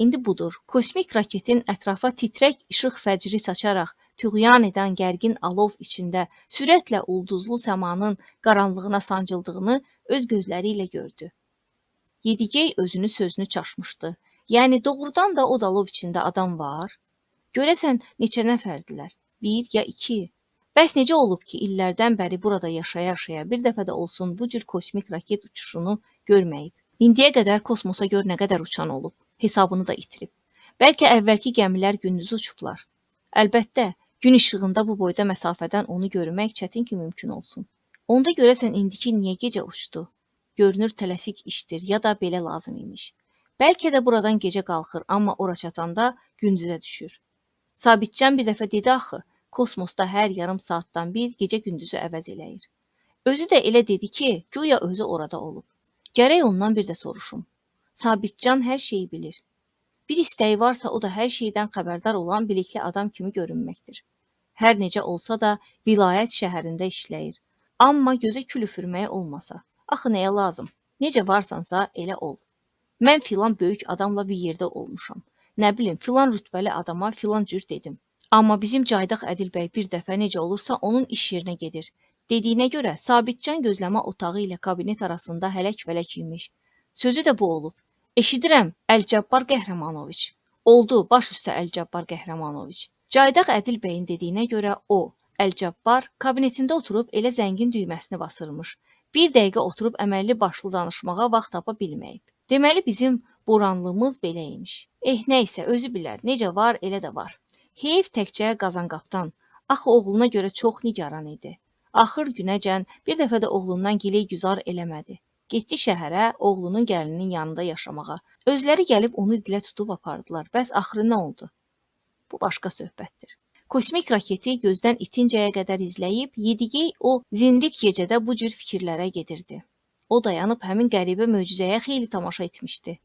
İndi budur, kosmik raketin ətrafa titrək işıq fəcri saçaraq tüğyan edən gərgin alov içində sürətlə ulduzlu səmanın qaranlığına sancıldığını öz gözləri ilə gördü. Yedigey özünü sözünü çaşmışdı. Yəni doğrudan da o alov içində adam var? Görəsən neçə nəfərdilər? 1 ya 2? Bəs necə olub ki, illərdən bəri burada yaşaya-yaşaya bir dəfə də olsun bu cür kosmik raket uçuşunu görməyib? İndiyə qədər kosmosa gör nə qədər uçan olub, hesabını da itirib. Bəlkə əvvəlki gəmilər gündüz uçublar. Əlbəttə, gün işığında bu boyda məsafədən onu görmək çətin ki mümkün olsun. Onda görəsən indiki niyə gecə uçdu? Görünür tələsik işdir ya da belə lazım imiş. Bəlkə də buradan gecə qalxır, amma ora çatanda gündüzə düşür. Sabitcan bir dəfə dedi axı, kosmosda hər yarım saatdan bir gecə gündüzü əvəz eləyir. Özü də elə dedi ki, güya özü orada olub. Gərək ondan bir də soruşum. Sabitcan hər şeyi bilir. Bir istəyi varsa o da hər şeydən xəbərdar olan bilikli adam kimi görünməkdir. Hər necə olsa da vilayət şəhərində işləyir. Amma gözə kül üfürməyə olmasa, axı nəyə lazım? Necə varsansa elə ol. Mən filan böyük adamla bir yerdə olmuşam. Nə bilim, filan rütbəli adama filan cür dedim. Amma bizim Caydaq Ədil bəy bir dəfə necə olursa onun iş yerinə gedir. Dediyinə görə Sabitcan gözləmə otağı ilə kabinet arasında hələk-vələk imiş. Sözü də bu olub. Eşidirəm, Əlcabbar Qəhrəmanoviç. Oldu, baş üstə Əlcabbar Qəhrəmanoviç. Caydaq Ədil bəyin dediyinə görə o, Əlcabbar kabinetində oturub elə zəngin düyməsini basırmış. Bir dəqiqə oturub əməlli başlı danışmağa vaxt tapa bilməyib. Deməli bizim Boranlımız belə imiş. Eh, nə isə özü bilər, necə var, elə də var. Heyf təkcə Qazanqapdan. Axı oğluna görə çox nigaran idi. Axır günəcən bir dəfə də oğlundan giley-güzar eləmədi. Getdi şəhərə, oğlunun gəlininin yanında yaşamağa. Özləri gəlib onu dilə tutub apardılar. Bəs axırı nə oldu? Bu başqa söhbətdir. Kosmik raketi gözdən itincəyə qədər izləyib, Yedigey o zindik gecədə bu cür fikirlərə gedirdi. O dayanıb həmin qəribə möcüzəyə xeyli tamaşa etmişdi.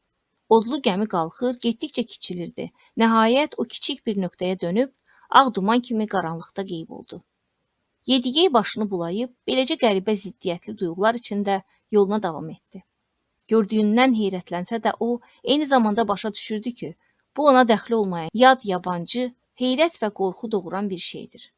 Odlu gəmi qalxır, getdikcə kiçilirdi. Nəhayət o kiçik bir nöqtəyə dönüb, ağ duman kimi qaranlıqda qeyb oldu. Yedigey başını bulayıb, beləcə qəribə ziddiyyətli duyğular içində yoluna davam etdi. Gördüyündən heyrətlənsə də o, eyni zamanda başa düşürdü ki, bu ona dəxli olmayan yad, yabancı, heyrət və qorxu doğuran bir şeydir.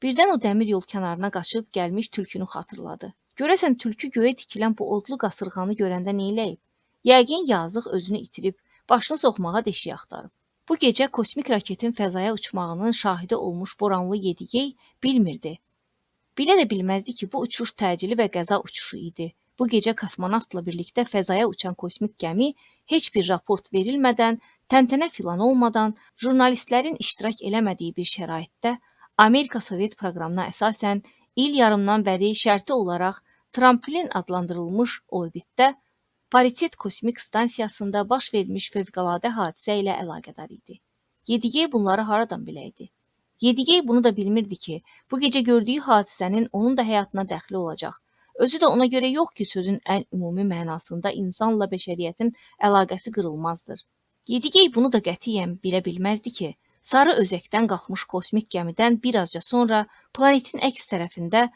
Birdən o dəmir yol kənarına qaçıb gəlmiş tülkünü xatırladı. Görəsən tülkü göyə tikilən bu odlu qasırğanı görəndə neyləyib? Yəqin yazıq özünü itirib, başını soxmağa deşik axtarıb. Bu gecə kosmik raketin fəzaya uçmağının şahidi olmuş Boranlı Yedigey bilmirdi. Bilə də bilməzdi ki, bu uçuş təcili və qəza uçuşu idi. Bu gecə kosmonavtla birlikdə fəzaya uçan kosmik gəmi heç bir raport verilmədən, təntənə filan olmadan, jurnalistlərin iştirak eləmədiyi bir şəraitdə Amerika-Sovet proqramına əsasən il yarımdan bəri şərti olaraq tramplin adlandırılmış orbitdə Paritet kosmik stansiyasında baş vermiş fövqəladə hadisə ilə əlaqədar idi. Yedigey bunları haradan biləydi? Yedigey bunu da bilmirdi ki, bu gecə gördüyü hadisənin onun da həyatına dəxli olacaq. Özü də ona görə yox ki, sözün ən ümumi mənasında insanla bəşəriyyətin əlaqəsi qırılmazdır. Yedigey bunu da qətiyyən bilə bilməzdi ki, Sarı Özəkdən qalxmış kosmik gəmidən bir azca sonra planetin əks tərəfində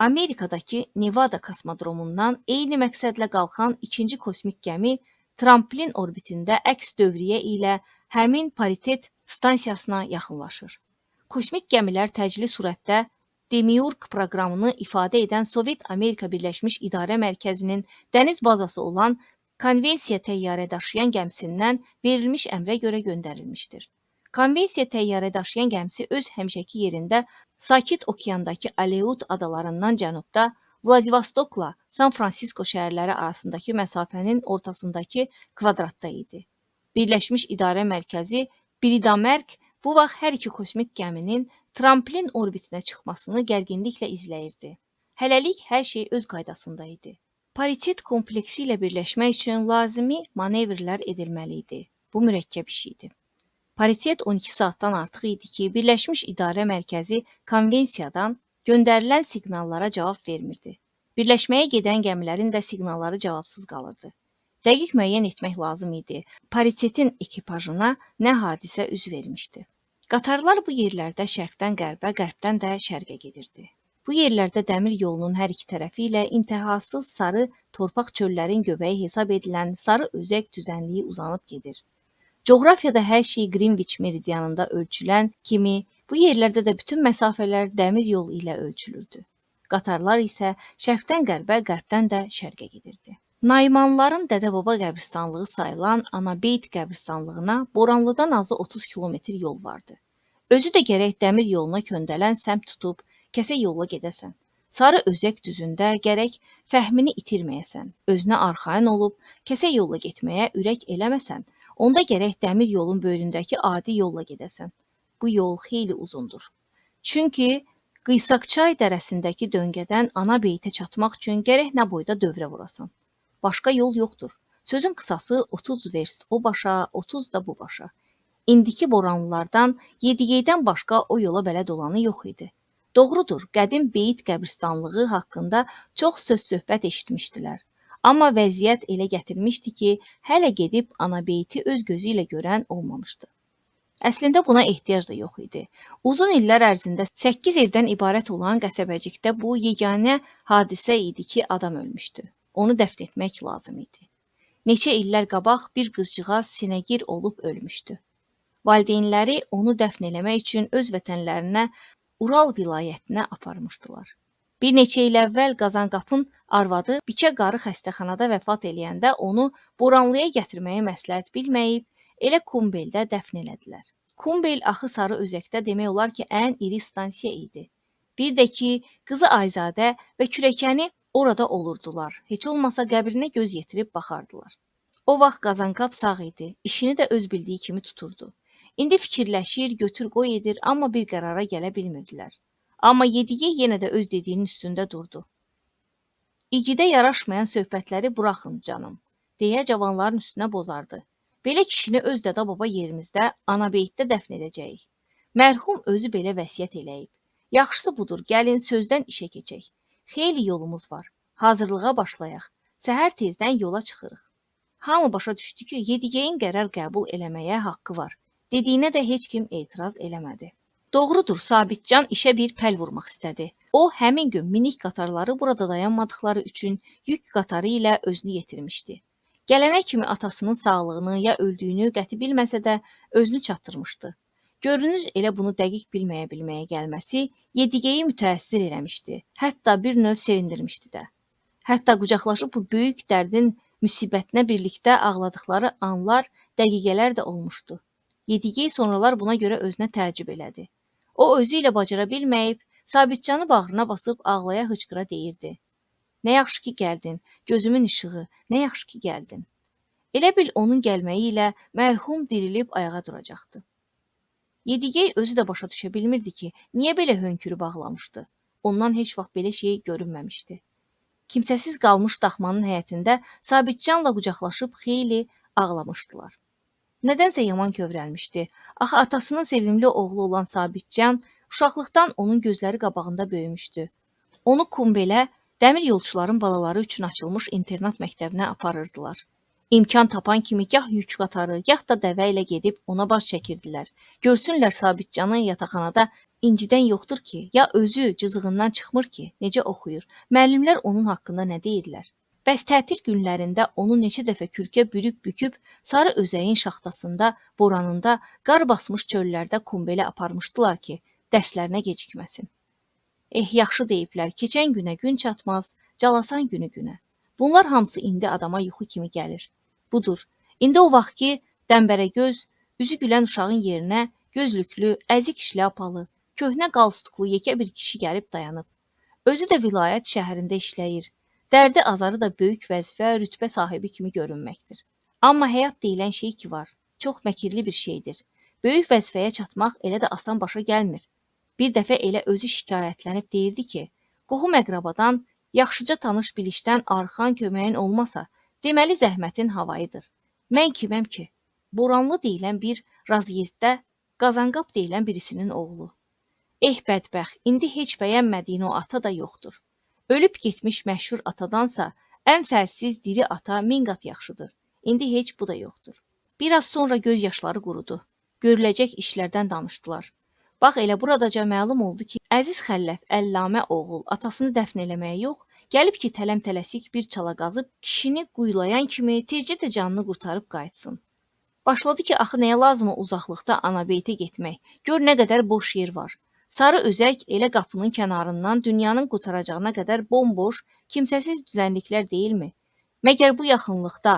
Amerikadakı Nevada kosmodromundan eyni məqsədlə qalxan ikinci kosmik gəmi tramplin orbitində əks dövriyyə ilə həmin paritet stansiyasına yaxınlaşır. Kosmik gəmilər təcili surətdə Demiurg proqramını ifadə edən Sovet-Amerika Birləşmiş İdarə Mərkəzinin dəniz bazası olan Konvensiya təyyarədaşıyan gəmisindən verilmiş əmrə görə göndərilmişdir. Konvensiya təyyarədaşıyan gəmisi öz həmişəki yerində Sakit Okeandakı Aleut adalarından cənubda Vladivostokla San Fransisko şəhərləri arasındakı məsafənin ortasındakı kvadratda idi. Birləşmiş İdarə Mərkəzi Bridamərk bu vaxt hər iki kosmik gəminin tramplin orbitinə çıxmasını gərginliklə izləyirdi. Hələlik hər şey öz qaydasında idi. Paritet kompleksi ilə birləşmək üçün lazımi manevrlər edilməli idi. Bu mürəkkəb iş idi. Paritet 12 saatdan artıq idi ki, Birləşmiş İdarə Mərkəzi konvensiyadan göndərilən siqnallara cavab vermirdi. Birləşməyə gedən gəmilərin də siqnalları cavabsız qalırdı. Dəqiq müəyyən etmək lazım idi. Paritetin ekipajına nə hadisə üz vermişdi. Qatarlar bu yerlərdə şərqdən qərbə, qərbdən də şərqə gedirdi. Bu yerlərdə dəmir yolunun hər iki tərəfi ilə intihasız sarı torpaq çöllərin göbəyi hesab edilən Sarı Özək düzənliyi uzanıb gedir. Coğrafiyada hər şey Qrinviç meridianında ölçülən kimi, bu yerlərdə də bütün məsafələr dəmir yolu ilə ölçülürdü. Qatarlar isə şərqdən qərbə, qərbdən də şərqə gedirdi. Naymanların dədə-baba qəbristanlığı sayılan Anabeyt qəbristanlığına Boranlıdan azı 30 kilometr yol vardı. Özü də gərək dəmir yoluna köndələn səmt tutub kəsə yolla gedəsən. Sarı Özək düzündə gərək fəhmini itirməyəsən, özünə arxayın olub kəsə yolla getməyə ürək eləməsən, onda gərək dəmir yolun böyründəki adi yolla gedəsən. Bu yol xeyli uzundur. Çünki Qıysaqçay dərəsindəki döngədən Anabeytə çatmaq üçün gərək nə boyda dövrə vurasan. Başqa yol yoxdur. Sözün qısası 30 verst o başa, 30 da bu başa. İndiki Boranlılardan Yedigeydən başqa o yola bələd olanı yox idi. Doğrudur, qədim Beyit qəbristanlığı haqqında çox söz-söhbət eşitmişdilər. Amma vəziyyət elə gətirmişdi ki, hələ gedib Anabeyti öz gözü ilə görən olmamışdı. Əslində buna ehtiyac da yox idi. Uzun illər ərzində 8 evdən ibarət olan qəsəbəcikdə bu yeganə hadisə idi ki, adam ölmüşdü. Onu dəfn etmək lazım idi. Neçə illər qabaq bir qızcığaz sinəgir olub ölmüşdü. Valideynləri onu dəfn eləmək üçün öz vətənlərinə Ural vilayətinə aparmışdılar. Bir neçə il əvvəl Qazanqapın arvadı Bikə qarı xəstəxanada vəfat eləyəndə onu Boranlıya gətirməyi məsləhət bilməyib, elə Kumbeldə dəfn elədilər. Kumbel axı Sarı Özəkdə demək olar ki, ən iri stansiya idi. Bir də ki, qızı Ayzadə və kürəkəni orada olurdular. Heç olmasa qəbrinə göz yetirib baxardılar. O vaxt Qazanqap sağ idi, işini də öz bildiyi kimi tuturdu. İndi fikirləşir, götür-qoy edir, amma bir qərara gələ bilmirdilər. Amma Yedigey yenə də öz dediyinin üstündə durdu. İgidə yaraşmayan söhbətləri buraxın canım, deyə cavanların üstünə bozardı. Belə kişini öz dədə-baba yerimizdə, Anabeytdə dəfn edəcəyik. Mərhum özü belə vəsiyyət eləyib. Yaxşısı budur, gəlin sözdən işə keçək. Xeyli yolumuz var. Hazırlığa başlayaq. Səhər tezdən yola çıxırıq. Hamı başa düşdü ki, Yedigeyin qərar qəbul eləməyə haqqı var. Dediyinə də heç kim etiraz eləmədi. Doğrudur, Sabitcan işə bir pəl vurmaq istədi. O, həmin gün minik qatarları burada dayanmadıqları üçün yük qatarı ilə özünü yetirmişdi. Gələnə kimi atasının sağlığını ya öldüyünü qəti bilməsə də özünü çatdırmışdı. Görünür, elə bunu dəqiq bilməyə gəlməsi Yedigeyi mütəəssir eləmişdi. Hətta bir növ sevindirmişdi də. Hətta qucaqlaşıb bu böyük dərdin müsibətinə birlikdə ağladıqları anlar, dəqiqələr də olmuşdu. Yedigey sonralar buna görə özünə təəccüb elədi. O, özü ilə bacara bilməyib, Sabitcanı bağrına basıb ağlaya hıçqıra deyirdi. Nə yaxşı ki gəldin, gözümün işığı, nə yaxşı ki gəldin. Elə bil onun gəlməyi ilə mərhum dirilib ayağa duracaqdı. Yedigey özü də başa düşə bilmirdi ki, niyə belə hönkürüb ağlamışdı. Ondan heç vaxt belə şey görünməmişdi. Kimsəsiz qalmış daxmanın həyətində Sabitcanla qucaqlaşıb xeyli ağlamışdılar. Nədənsə yaman kövrəlmişdi. Axı atasının sevimli oğlu olan Sabitcan uşaqlıqdan onun gözləri qabağında böyümüşdü. Onu Kumbelə, dəmir yolçuların balaları üçün açılmış internat məktəbinə aparırdılar. İmkan tapan kimi gah yük qatarı, gah da dəvə ilə gedib ona baş çəkirdilər. Görsünlər Sabitcanı yataqxanada incidən yoxdur ki, ya özü cızığından çıxmır ki, necə oxuyur, müəllimlər onun haqqında nə deyirlər. Bəs tətil günlərində onu neçə dəfə kürkə bürüb-büküb Sarı Özəyin şaxtasında, boranında, qar basmış çöllərdə Kumbelə aparmışdılar ki, dərslərinə gecikməsin. Eh, yaxşı deyiblər, keçən günə gün çatmaz, calasan günü günə. Bunlar hamısı indi adama yuxu kimi gəlir. Budur, indi o vaxt ki, dəmbərəgöz, üzü gülən uşağın yerinə gözlüklü, əzik şlyapalı, köhnə qalstuklu yekə bir kişi gəlib dayanıb. Özü də vilayət şəhərində işləyir. Dərdi azarı da böyük vəzifə, rütbə sahibi kimi görünməkdir. Amma həyat deyilən şey ki var, çox məkirli bir şeydir. Böyük vəzifəyə çatmaq elə də asan başa gəlmir. Bir dəfə elə özü şikayətlənib deyirdi ki, qohum əqrabadan, yaxşıca tanış bilişdən arxan köməyin olmasa, deməli zəhmətin havayıdır. Mən kiməm ki? Boranlı deyilən bir razyezddə Qazanqap deyilən birisinin oğlu. Eh bədbəxt, indi heç bəyənmədiyin o ata da yoxdur. Ölüb getmiş məşhur atadansa ən fərsiz diri ata min qat yaxşıdır. İndi heç bu da yoxdur. Biraz sonra göz yaşları qurudu. Görüləcək işlərdən danışdılar. Bax elə buradaca məlum oldu ki, Əziz Xəlləf Əllamə oğul atasını dəfn eləməyə yox, gəlib ki tələm-tələsik bir çala qazıb kişini quyulayan kimi tezcə də canını qurtarıb qayıtsın. Başladı ki, axı nəyə lazım o uzaqlıqda Anabeytə getmək? Gör nə qədər boş yer var. Sarı Özək elə qapının kənarından dünyanın qurtaracağına qədər bomboş, kimsəsiz düzənliklər deyilmi? Məgər bu yaxınlıqda,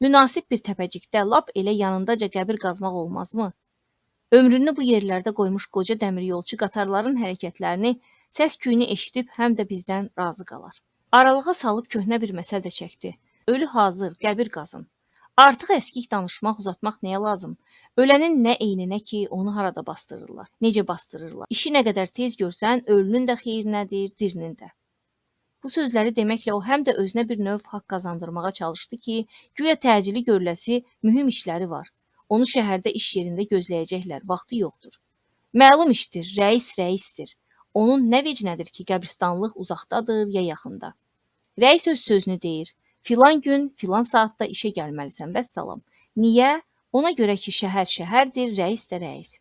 münasib bir təpəcikdə lap elə yanındaca qəbir qazmaq olmazmı? Ömrünü bu yerlərdə qoymuş qoca dəmiryolçu qatarların hərəkətlərini, səs-küyünü eşidib həm də bizdən razı qalar. Aralığa salıb köhnə bir məsəl də çəkdi. Ölü hazır, qəbir qazın. Artıq əskik danışmaq, uzatmaq nəyə lazım? Ölənin nə eyninə ki, onu harada bastırırlar, necə bastırırlar. İşi nə qədər tez görsən, ölünün də xeyrinədir, dirinin də. Bu sözləri deməklə o həm də özünə bir növ haqq qazandırmağa çalışdı ki, güya təcili görüləsi mühüm işləri var. Onu şəhərdə iş yerində gözləyəcəklər, vaxtı yoxdur. Məlum işdir, rəis rəisdir. Onun nə vecinədir ki, qəbristanlıq uzaqdadır ya yaxında. Rəis öz sözünü deyir. Filan gün, filan saatda işə gəlməlisən, vəssalam. Niyə? Ona görə ki, şəhər şəhərdir, rəis də rəis.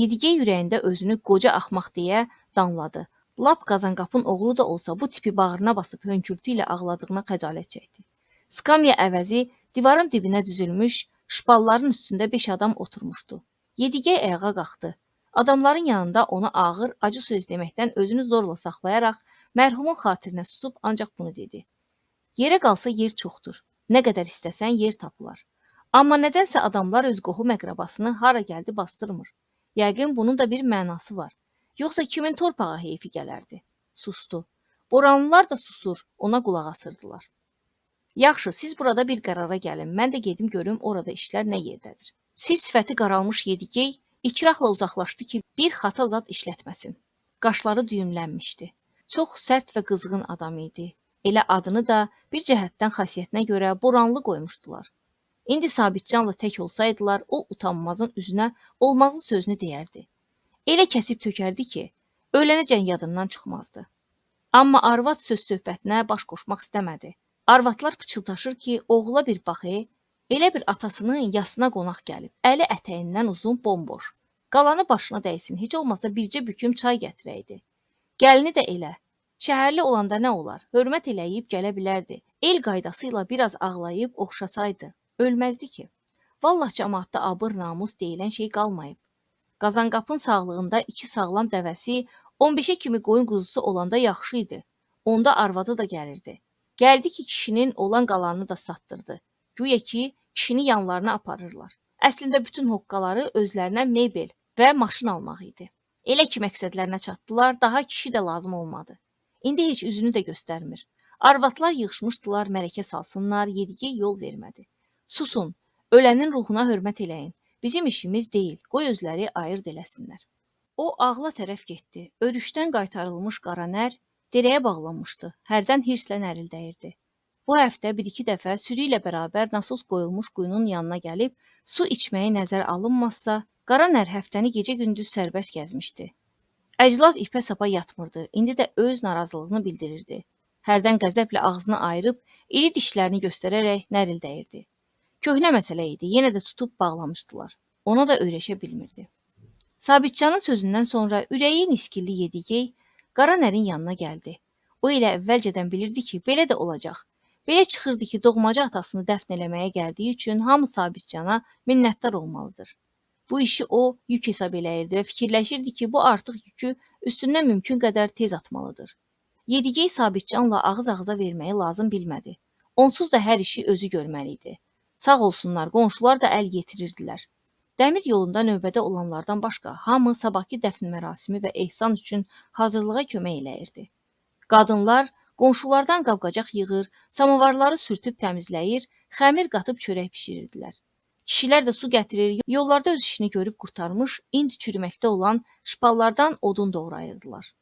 Yedigey ürəyində özünü qoca axmaq deyə danladı. Lap Qazanqapın oğlu da olsa bu tipi bağrına basıb hönkürtü ilə ağladığına xəcalət çəkdi. Skamya əvəzi divarın dibinə düzülmüş şpalların üstündə 5 adam oturmuşdu. Yedigey ayağa qalxdı. Adamların yanında ona ağır, acı söz deməkdən özünü zorla saxlayaraq mərhumun xatirinə susub ancaq bunu dedi. Yerə qalsa yer çoxdur. Nə qədər istəsən yer tapılar. Amma nədənsə adamlar öz qohum-əqrəbasını hara gəldi bastırmır. Yəqin bunun da bir mənası var. Yoxsa kimin torpağa heyfi gələrdi? Sustu. Boranlılar da susur, ona qulaq asırdılar. Yaxşı, siz burada bir qərara gəlin, mən də gedim görüm orada işlər nə yerdədir. Sir sifəti qaralmış Yedigey ikrahla uzaqlaşdı ki, bir xata zad işlətməsin. Qaşları düyümlənmişdi. Çox sərt və qızğın adam idi. Elə adını da bir cəhətdən xasiyyətinə görə Boranlı qoymuşdular. İndi Sabitcanla tək olsaydılar, o utanmazın üzünə olmazın sözünü deyərdi. Elə kəsib tökərdi ki, ölənəcən yadından çıxmazdı. Amma arvad söz söhbətinə baş qoşmaq istəmədi. Arvadlar pıçıldaşır ki, oğula bir bax, elə bir atasının yasına qonaq gəlib. Əli ətəyindən uzun, bomboş. Qalanı başına dəysin, heç olmasa bircə büküm çay gətirəydi. Gəlini də elə. Şəhərli olanda nə olar? Hörmət eləyib gələ bilərdi. El qaydası ilə biraz ağlayıb oxşasaydı, ölməzdi ki. Vallah camaatda abır namus deyilən şey qalmayıb. Qazanqapın sağlığında iki sağlam dəvəsi, 15-ə kimi qoyun quzusu olanda yaxşı idi. Onda arvadı da gəlirdi. Gəldi ki, kişinin olan qalanını da satdırdı. Güya ki, kişini yanlarına aparırlar. Əslində bütün hoqqaları özlərinə mebel və maşın almaq idi. Elə ki, məqsədlərinə çatdılar, daha kişi də lazım olmadı. İndi heç üzünü də göstərmir. Arvadlar yığışmışdılar, mərəkə salsınlar, Yedigey yol vermədi. Susun, ölənin ruhuna hörmət eləyin. Bizim işimiz deyil, qoy özləri ayırd eləsinlər. O ağla tərəf getdi. Örüşdən qaytarılmış qara nər derəyə bağlanmışdı. Hərdən hirslə nərildəyirdi. Bu həftə bir-iki dəfə sürü ilə bərabər nasos qoyulmuş quyunun yanına gəlib su içməyi nəzər alınmazsa, qara nər həftəni gecə-gündüz sərbəst gəzmişdi. Əclaf ipə sapa yatmırdı, indi də öz narazılığını bildirirdi. Hərdən qəzəblə ağzını ayırıb, iri dişlərini göstərərək nərildəyirdi. Köhnə məsələ idi, yenə də tutub bağlamışdılar. Ona da öyrəşə bilmirdi. Sabitcanın sözündən sonra ürəyi niskilli Yedigey qara nərin yanına gəldi. O elə əvvəlcədən bilirdi ki, belə də olacaq. Belə çıxırdı ki, doğmaca atasını dəfn eləməyə gəldiyi üçün hamı Sabitcana minnətdar olmalıdır. Bu işi o yük hesab eləyirdi və fikirləşirdi ki, bu artıq yükü üstündən mümkün qədər tez atmalıdır. Yedigey Sabitcanla ağız-ağıza verməyi lazım bilmədi. Onsuz da hər işi özü görməli idi. Sağ olsunlar, qonşular da əl yetirirdilər. Dəmir yolunda növbədə olanlardan başqa hamı sabahkı dəfn mərasimi və ehsan üçün hazırlığa kömək eləyirdi. Qadınlar qonşulardan qabqacaq yığır, samovarları sürtüb təmizləyir, xəmir qatıb çörək bişirirdilər. Kişilər də su gətirir, yollarda öz işini görüb qurtarmış, indi çürüməkdə olan şpallardan odun doğrayırdılar.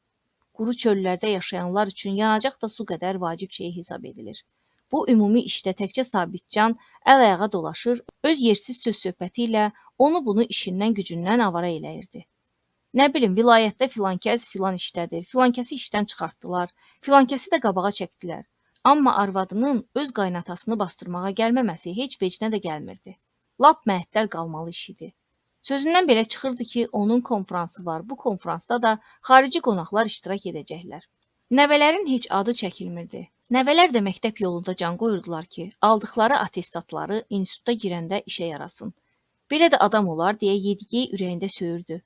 Quru çöllərdə yaşayanlar üçün yanacaq da su qədər vacib şey hesab edilir. Bu ümumi işdə təkcə Sabitcan əl-ayağa dolaşır, öz yersiz söz-söhbəti ilə onu bunu işindən gücündən avara eləyirdi. Nə bilim, vilayətdə filankəs filan işdədir, filankəsi işdən çıxartdılar, filankəsi də qabağa çəkdilər. Amma arvadının öz qaynatasını bastırmağa gəlməməsi heç vecinə də gəlmirdi. Lap məəttəl qalmalı iş idi. Sözündən belə çıxırdı ki, onun konfransı var. Bu konfransda da xarici qonaqlar iştirak edəcəklər. Nəvələrin heç adı çəkilmirdi. Nəvələr də məktəb yolunda can qoyurdular ki, aldıqları atestatları instituta girəndə işə yarasın. Belə də adam olar deyə Yedigey ürəyində söyürdü.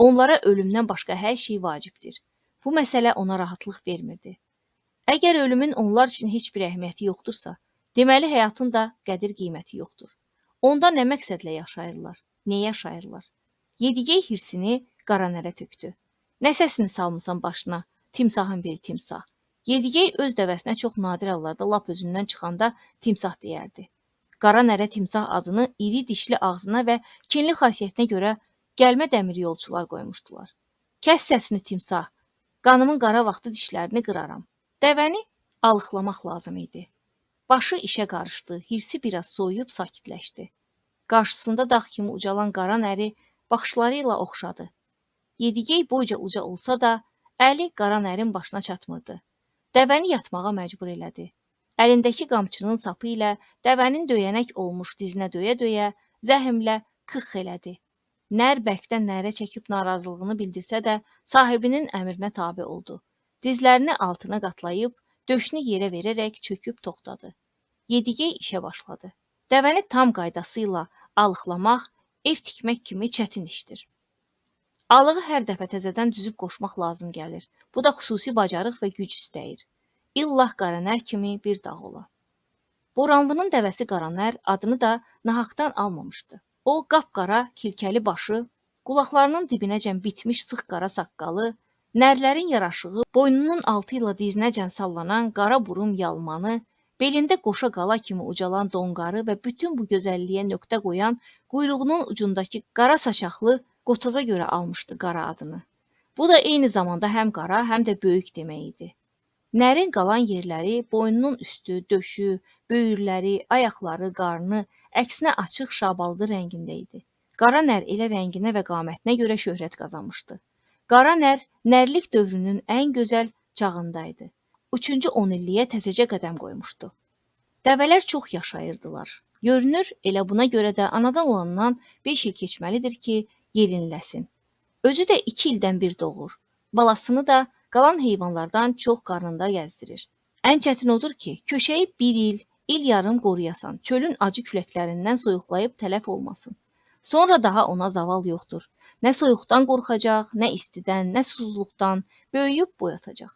Onlara ölümdən başqa hər şey vacibdir. Bu məsələ ona rahatlıq vermirdi. Əgər ölümün onlar üçün heç bir əhəmiyyəti yoxdursa, deməli həyatın da qədir qiyməti yoxdur. Onda nə məqsədlə yaşayırlar, niyə yaşayırlar? Yedigey hirsini qara nərə tökdü. Nə səsini salmısan başına, timsahın biri timsah. Yedigey öz dəvəsinə çox nadir hallarda lap özündən çıxanda timsah deyərdi. Qara nərə timsah adını iri dişli ağzına və kinli xasiyyətinə görə gəlmə dəmir yolçular qoymuşdular. Kəs səsini timsah, qanımın qara vaxtı dişlərini qıraram. Dəvəni alıqlamaq lazım idi. Başı işə qarışdı, hirsi biraz soyuyub sakitləşdi. Qarşısında dağ kimi ucalan qara nəri baxışları ilə oxşadı. Yedigey boyca uca olsa da, əli qara nərin başına çatmırdı. Dəvəni yatmağa məcbur elədi. Əlindəki qamçının sapı ilə dəvənin döyənək olmuş dizinə döyə-döyə zəhmlə qıx elədi. Nər bərkdən nərə çəkib narazılığını bildirsə də sahibinin əmrinə tabe oldu. Dizlərini altına qatlayıb, döşünü yerə verərək çöküb toxtadı. Yedigey işə başladı. Dəvəni tam qaydası ilə alıqlamaq, ev tikmək kimi çətin işdir. Alığı hər dəfə təzədən düzüb qoşmaq lazım gəlir. Bu da xüsusi bacarıq və güc istəyir. İllah qaranər kimi bir dağ ola. Boranlının dəvəsi Qaranər adını da nahaqdan almamışdı. O qapqara kilkəli başı, qulaqlarının dibinəcən bitmiş sıx qara saqqalı, nərlərin yaraşığı, boynunun altı ilə dizinəcən sallanan qara burum yalmanı, belində qoşa qala kimi ucalan donqarı və bütün bu gözəlliyə nöqtə qoyan quyruğunun ucundakı qara saçaqlı qotaza görə almışdı qara adını. Bu da eyni zamanda həm qara, həm də böyük demək idi. Nərin qalan yerləri, boynunun üstü, döşü, böyürləri, ayaqları, qarnı əksinə açıq şabaldı rəngində idi. Qara nər elə rənginə və qamətinə görə şöhrət qazanmışdı. Qara nər nərlik dövrünün ən gözəl çağındaydı. 3-cü onilliyə təzəcə qədəm qoymuşdu. Dəvələr çox yaşayırdılar. Görünür, elə buna görə də anadan olandan 5 il keçməlidir ki, yelinləsin. Özü də 2 ildən bir doğur. Balasını da qalan heyvanlardan çox qarnında gəzdirir. Ən çətin odur ki, köşəyi bir il, il yarım qoruyasan, çölün acı küləklərindən soyuqlayıb tələf olmasın. Sonra daha ona zaval yoxdur. Nə soyuqdan qorxacaq, nə istidən, nə susuzluqdan, böyüyüb boyatacaq.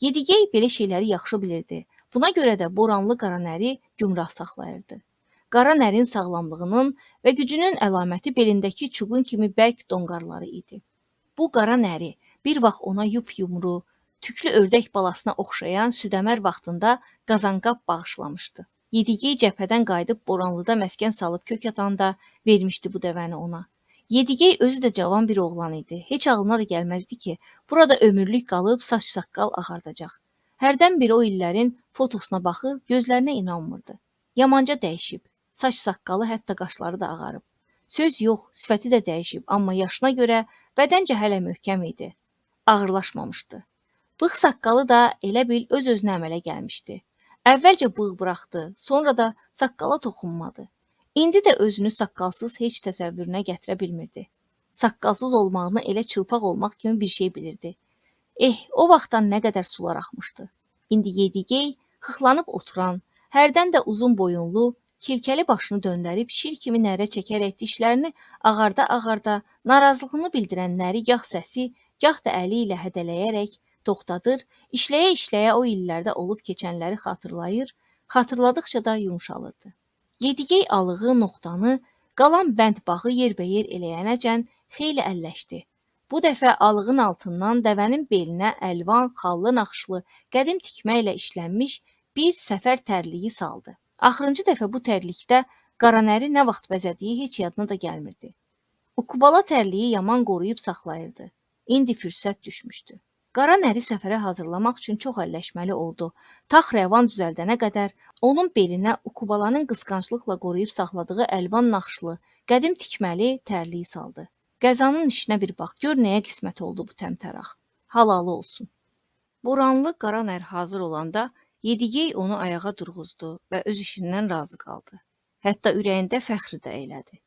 Yedigey belə şeyləri yaxşı bilirdi. Buna görə də Boranlı Qaranəri gümrah saxlayırdı. Qara nərin sağlamlığının və gücünün əlaməti belindəki çuğun kimi bərk donqarları idi. Bu qara nəri bir vaxt ona yup-yumru, tüklü ördək balasına oxşayan südəmər vaxtında Qazanqap bağışlamışdı. Yedigey cəbhədən qayıdıb Boranlıda məskən salıb kök atanda vermişdi bu dəvəni ona. Yedigey özü də cavan bir oğlan idi. Heç ağlına da gəlməzdi ki, burada ömürlük qalıb saç-saqqal ağardacaq. Hərdən bir o illərin fotosuna baxıb gözlərinə inanmırdı. Yamanca dəyişib. Saç-saqqalı, hətta qaşları da ağarıb. Söz yox, sifəti də dəyişib, amma yaşına görə bədəncə hələ möhkəm idi. Ağırlaşmamışdı. Bığ saqqalı da elə bil öz-özünə əmələ gəlmişdi. Əvvəlcə bığ buraxdı, sonra da saqqala toxunmadı. İndi də özünü saqqalsız heç təsəvvürünə gətirə bilmirdi. Saqqalsız olmağını elə çılpaq olmaq kimi bir şey bilirdi. O vaxtdan nə qədər sular axmışdı. İndi Yedigey xıxlanıb oturan, hərdən də uzun boyunlu, kilkəli başını döndərib şir kimi nərə çəkərək dişlərini ağarda-ağarda narazılığını bildirən nəri gah səsi, gah da əli ilə hədələyərək toxtadır, işləyə-işləyə o illərdə olub keçənləri xatırlayır, xatırladıqca da yumşalırdı. Yedigey alığı, noxtanı, qalan bənd bağı yerbəyer eləyənəcən xeyli əlləşdi. Bu dəfə alığın altından dəvənin belinə əlvan, xallı naxışlı, qədim tikmə ilə işlənmiş bir səfər tərliyi saldı. Axırıncı dəfə bu tərlikdə Qaranəri nə vaxt bəzədiyi heç yadına da gəlmirdi. Ukubala tərliyi yaman qoruyub saxlayırdı. İndi fürsət düşmüşdü. Qaranəri səfərə hazırlamaq üçün çox əlləşməli oldu. Tax rəvan düzəldənə qədər onun belinə Ukubalanın qısqanclıqla qoruyub saxladığı əlvan naxışlı, qədim tikməli tərliyi saldı. Qəzanın işinə bir bax, gör nəyə qismət oldu bu təmtəraq. Halalı olsun. Boranlı Qaranər hazır olanda Yedigey onu ayağa durğuzdu və öz işindən razı qaldı. Hətta ürəyində fəxr də elədi.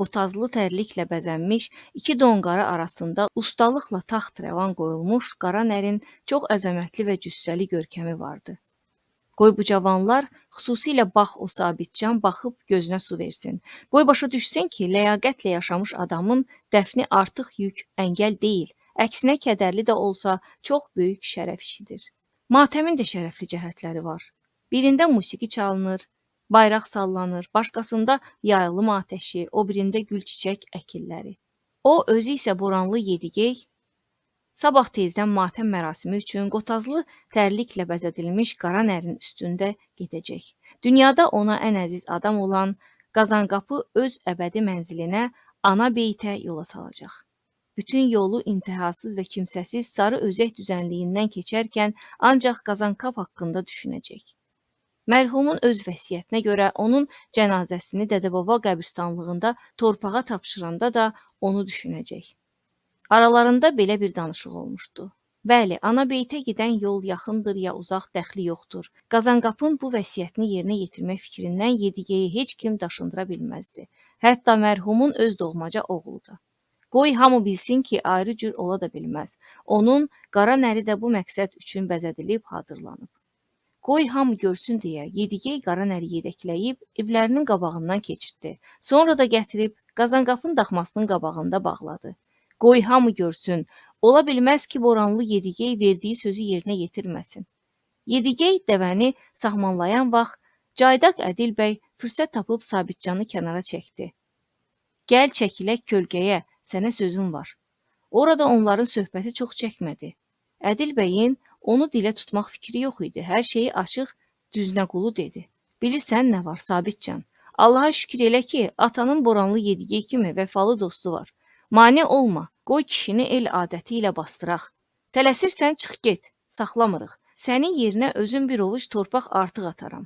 Qotazlı tərliklə bəzənmiş iki donqarı arasında ustalıqla taxt rəvan qoyulmuş qara nərin çox əzəmətli və cüssəli görkəmi vardı. Qoy bu cavanlar, xüsusilə bax o Sabitcan baxıb gözünə su versin. Qoy başa düşsün ki, ləyaqətlə yaşamış adamın dəfni artıq yük, əngəl deyil, əksinə kədərli də olsa çox böyük şərəf işidir. Matəmin də şərəfli cəhətləri var. Birində musiqi çalınır, bayraq sallanır, başqasında yaylım atəşi, o birində gül çiçək əkilləri. O, özü isə Boranlı Yedigey, sabah tezdən matəm mərasimi üçün qotazlı tərliklə bəzədilmiş qara nərin üstündə gedəcək. Dünyada ona ən əziz adam olan Qazanqapı öz əbədi mənzilinə, ana beytə yola salacaq. Bütün yolu intihasız və kimsəsiz sarı özək düzənliyindən keçərkən ancaq Qazankap haqqında düşünəcək. Mərhumun öz vəsiyyətinə görə onun cənazəsini dədə-baba qəbirstanlığında torpağa tapşıranda da onu düşünəcək. Aralarında belə bir danışıq olmuşdu. Bəli, ana beytə gedən yol yaxındır ya uzaq, dəxli yoxdur. Qazanqapın bu vəsiyyətini yerinə yetirmək fikrindən Yedigeyi heç kim daşındıra bilməzdi. Hətta mərhumun öz doğmaca oğlu da. Qoy hamı bilsin ki, ayrı cür ola da bilməz. Onun qara nəri də bu məqsəd üçün bəzədilib hazırlanıb. Qoy hamı görsün deyə Yedigey qara nəri yedəkləyib evlərinin qabağından keçirtdi. Sonra da gətirib Qazanqapın daxmasının qabağında bağladı. Qoy hamı görsün. Ola bilməz ki, Boranlı Yedigey verdiyi sözü yerinə yetirməsin. Yedigey dəvəni sahmanlayan vaxt Caydaq Ədil bəy fürsət tapıb Sabitcanı kənara çəkdi. Gəl çəkilək kölgəyə, sənə sözüm var. Orada onların söhbəti çox çəkmədi. Ədil bəyin onu dilə tutmaq fikri yox idi. Hər şeyi açıq, düznə qulu dedi. Bilirsən nə var, Sabitcan? Allaha şükür elə ki, atanın Boranlı Yedigey kimi vəfalı dostu var. Mane olma, qoy kişini el adəti ilə bastıraq. Tələsirsən, çıx get, saxlamırıq. Sənin yerinə özüm bir ovuc torpaq artıq ataram.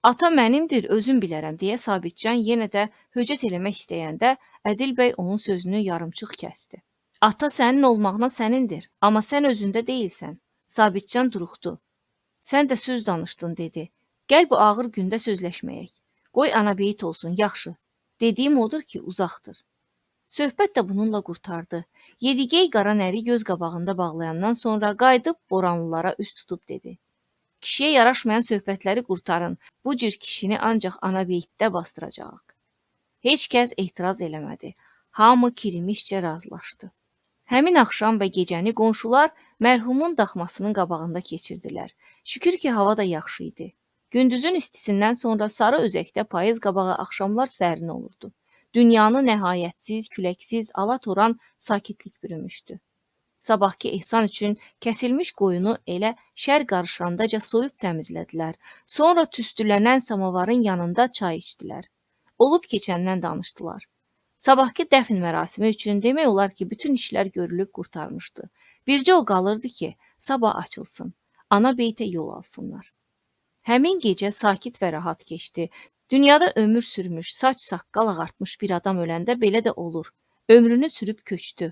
Ata mənimdir, özüm bilərəm, deyə Sabitcan yenə də höcət eləmək istəyəndə Ədil bəy onun sözünü yarımçıq kəsdi. Ata sənin olmağına sənindir, amma sən özündə deyilsən. Sabitcan duruxdu. Sən də söz danışdın, dedi. Gəl bu ağır gündə sözləşməyək. Qoy ana beyit olsun, yaxşı. Dediyim odur ki, uzaqdır. Söhbət də bununla qurtardı. Yedigey qara nəri göz qabağında bağlayandan sonra qayıdıb Boranlılara üz tutub dedi. Kişiyə yaraşmayan söhbətləri qurtarın. Bu cür kişini ancaq ana beyitdə bastıracağıq. Heç kəs etiraz eləmədi. Hamı kirimişcə razılaşdı. Həmin axşam və gecəni qonşular mərhumun daxmasının qabağında keçirdilər. Şükür ki, hava da yaxşı idi. Gündüzün istisindən sonra sarı özəkdə payız qabağı axşamlar sərin olurdu. Dünyanı nəhayətsiz, küləksiz, alatoran sakitlik bürümüşdü. Sabahki ehsan üçün kəsilmiş qoyunu elə şər qarışandaca soyub təmizlədilər. Sonra tüstülənən samovarın yanında çay içdilər. Olub keçəndən danışdılar. Sabahki dəfn mərasimi üçün demək olar ki, bütün işlər görülüb qurtarmışdı. Bircə o qalırdı ki, sabah açılsın, ana beytə yol alsınlar. Həmin gecə sakit və rahat keçdi. Dünyada ömür sürmüş, saç saqqal ağartmış bir adam öləndə belə də olur. Ömrünü sürüb köçdü.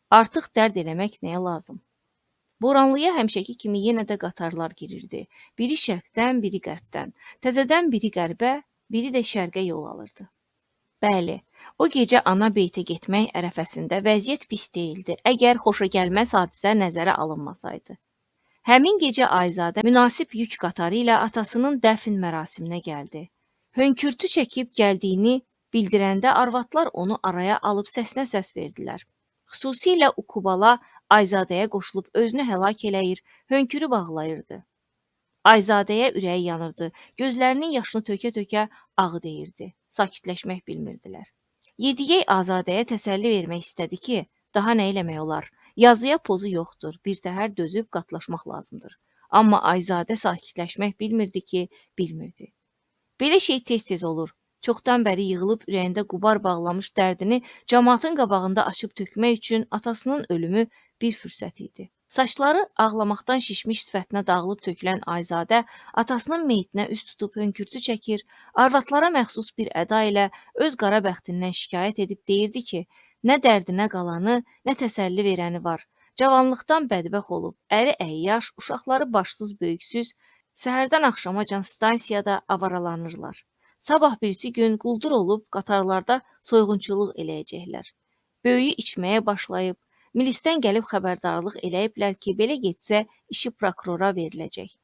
Artıq dərd eləmək nəyə lazım? Boranlıya həmişəki kimi yenə də qatarlar girirdi. Biri şərqdən, biri qərbdən. Təzədən biri qərbə, biri də şərqə yol alırdı. Bəli, o gecə ana beytə getmək ərəfəsində vəziyyət pis deyildi, əgər xoşagəlməz hadisə nəzərə alınmasaydı. Həmin gecə Ayzadə münasib yük qatarı ilə atasının dəfn mərasiminə gəldi. Hönkürtü çəkib gəldiyini bildirəndə arvadlar onu araya alıb səsinə səs verdilər. Xüsusilə Ukubala Ayzadəyə qoşulub özünü həlak eləyir, hönkürüb ağlayırdı. Ayzadəyə ürəyi yanırdı, gözlərinin yaşını tökə-tökə ağı deyirdi. Sakitləşmək bilmirdilər. Yedigey Azadəyə təsəlli vermək istədi ki, daha nə eləmək olar? Yazıya pozu yoxdur, bir təhər dözüb qatlaşmaq lazımdır. Amma Ayzadə sakitləşmək bilmirdi ki, bilmirdi. Belə şey tez-tez olur. Çoxdan bəri yığılıb ürəyində qubar bağlamış dərdini camaatın qabağında açıb tökmək üçün atasının ölümü bir fürsət idi. Saçları ağlamaqdan şişmiş sifətinə dağılıb tökülən Ayzadə atasının meyitinə üz tutub hönkürtü çəkir, arvadlara məxsus bir əda ilə öz qara bəxtindən şikayət edib deyirdi ki, nə dərdinə qalanı, nə təsəlli verəni var. Cavanlıqdan bədbəxt olub, əri əyyaş, uşaqları başsız böyüksüz, səhərdən axşamacan stansiyada avaralanırlar. Sabah birisi gün quldur olub qatarlarda soyğunçuluq eləyəcəklər. Böyüyü içməyə başlayıb, milisdən gəlib xəbərdarlıq eləyiblər ki, belə getsə işi prokurora veriləcək.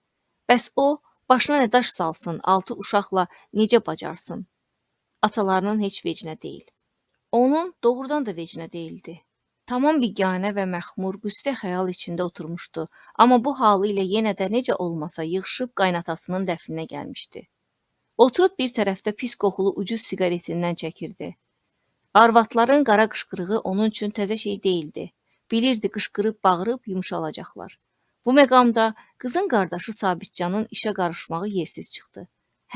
Bəs o, başına nə daş salsın, 6 uşaqla necə bacarsın? Atalarının heç vecinə deyil. Onun doğrudan da vecinə deyildi. Tamam biganə və məxmur, qüssə xəyal içində oturmuşdu. Amma bu halı ilə yenə də necə olmasa yığışıb qaynatasının dəfninə gəlmişdi. Oturub bir tərəfdə pis qoxulu ucuz siqaretindən çəkirdi. Arvadların qara qışqırığı onun üçün təzə şey deyildi. Bilirdi, qışqırıb, bağırıb yumşalacaqlar. Bu məqamda qızın qardaşı Sabitcanın işə qarışmağı yersiz çıxdı.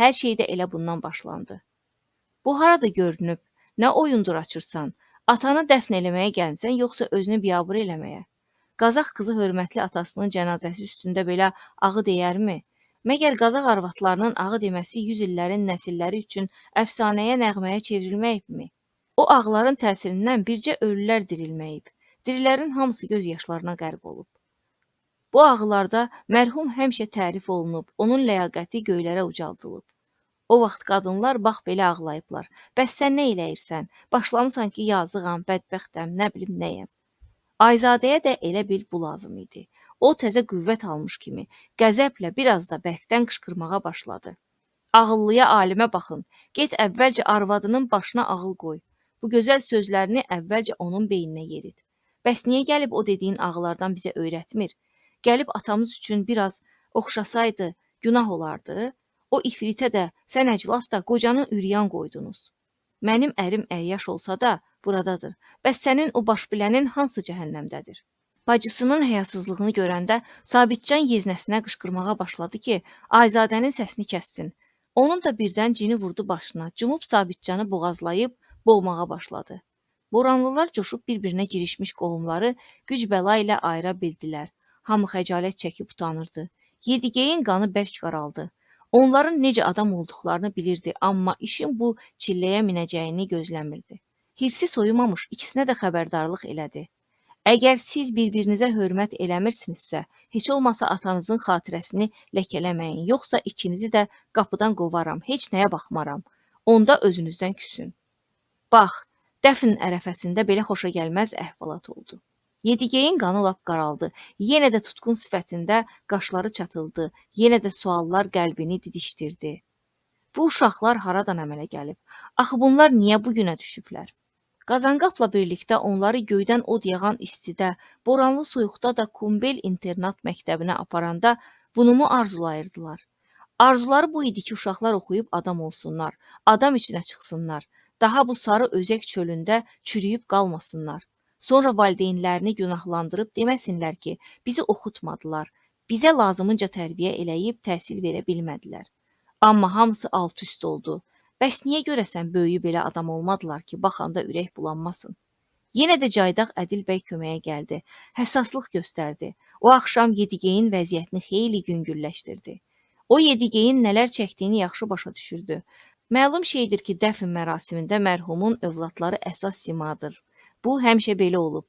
Hər şey də elə bundan başlandı. Bu harada görünüb? Nə oyundur açırsan? Atanı dəfn eləməyə gəlmisən, yoxsa özünü biabır eləməyə? Qazax qızı hörmətli atasının cənazəsi üstündə belə ağı deyərmi? Məgər qazax arvadlarının ağı deməsi 100 illərin nəsilləri üçün əfsanəyə, nəğməyə çevrilməyibmi? O ağların təsirindən bircə ölülər dirilməyib, dirilərin hamısı göz yaşlarına qərq olub. Bu ağlarda mərhum həmişə tərif olunub, onun ləyaqəti göylərə ucaldılıb. O vaxt qadınlar bax belə ağlayıblar. Bəs sən nə eləyirsən? Başlamısan ki, yazığam, bədbəxtəm, nə bilim nəyəm. Ayzadəyə də elə bil bu lazım idi. O təzə qüvvət almış kimi qəzəblə biraz da bərkdən qışqırmağa başladı. Ağıllıya, alimə baxın. Get əvvəlcə arvadının başına ağıl qoy. Bu gözəl sözlərini əvvəlcə onun beyninə yerit. Bəs niyə gəlib o dediyin ağlardan bizə öyrətmir? Gəlib atamız üçün biraz oxşasaydı günah olardı. O ifritə də, sən əclaf da qocanı üryan qoydunuz. Mənim ərim əyyaş olsa da buradadır. Bəs sənin o başbilənin hansı cəhənnəmdədir? Bacısının həyasızlığını görəndə Sabitcan yeznəsinə qışqırmağa başladı ki, Ayzadənin səsini kəssin. Onun da birdən cini vurdu başına, cumub Sabitcanı boğazlayıb boğmağa başladı. Boranlılar coşub bir-birinə girişmiş qohumları güc bəla ilə ayıra bildilər. Hamı xəcalət çəkib utanırdı. Yedigeyin qanı bərk qaraldı. Onların necə adam olduqlarını bilirdi, amma işin bu çilləyə minəcəyini gözləmirdi. Hirsi soyumamış ikisinə də xəbərdarlıq elədi. Əgər siz bir-birinizə hörmət eləmirsinizsə, heç olmasa atanızın xatirəsini ləkələməyin, yoxsa ikinizi də qapıdan qovaram, heç nəyə baxmaram. Onda özünüzdən küsün. Bax, dəfn ərəfəsində belə xoşagəlməz əhvalat oldu. Yedigeyin qanı lap qaraldı. Yenə də tutqun sifətində qaşları çatıldı. Yenə də suallar qəlbini didişdirdi. Bu uşaqlar haradan əmələ gəlib? Axı bunlar niyə bu günə düşüblər? Qazanqapla birlikdə onları göydən od yağan istidə, boranlı soyuqda da Kumbel internat məktəbinə aparanda bunu mu arzulayırdılar? Arzuları bu idi ki, uşaqlar oxuyub adam olsunlar, adam içinə çıxsınlar, daha bu sarı özək çölündə çürüyüb qalmasınlar. Sonra valideynlərini günahlandırıb deməsinlər ki, bizi oxutmadılar, bizə lazımınca tərbiyə eləyib təhsil verə bilmədilər. Amma hamısı alt-üst oldu. Bəs niyə görəsən böyüyüb elə adam olmadılar ki, baxanda ürək bulanmasın? Yenə də Caydaq Ədil bəy köməyə gəldi, həssaslıq göstərdi. O axşam Yedigeyin vəziyyətini xeyli yüngülləşdirdi. O Yedigeyin nələr çəkdiyini yaxşı başa düşürdü. Məlum şeydir ki, dəfn mərasimində mərhumun övladları əsas simadır. Bu, həmişə belə olub.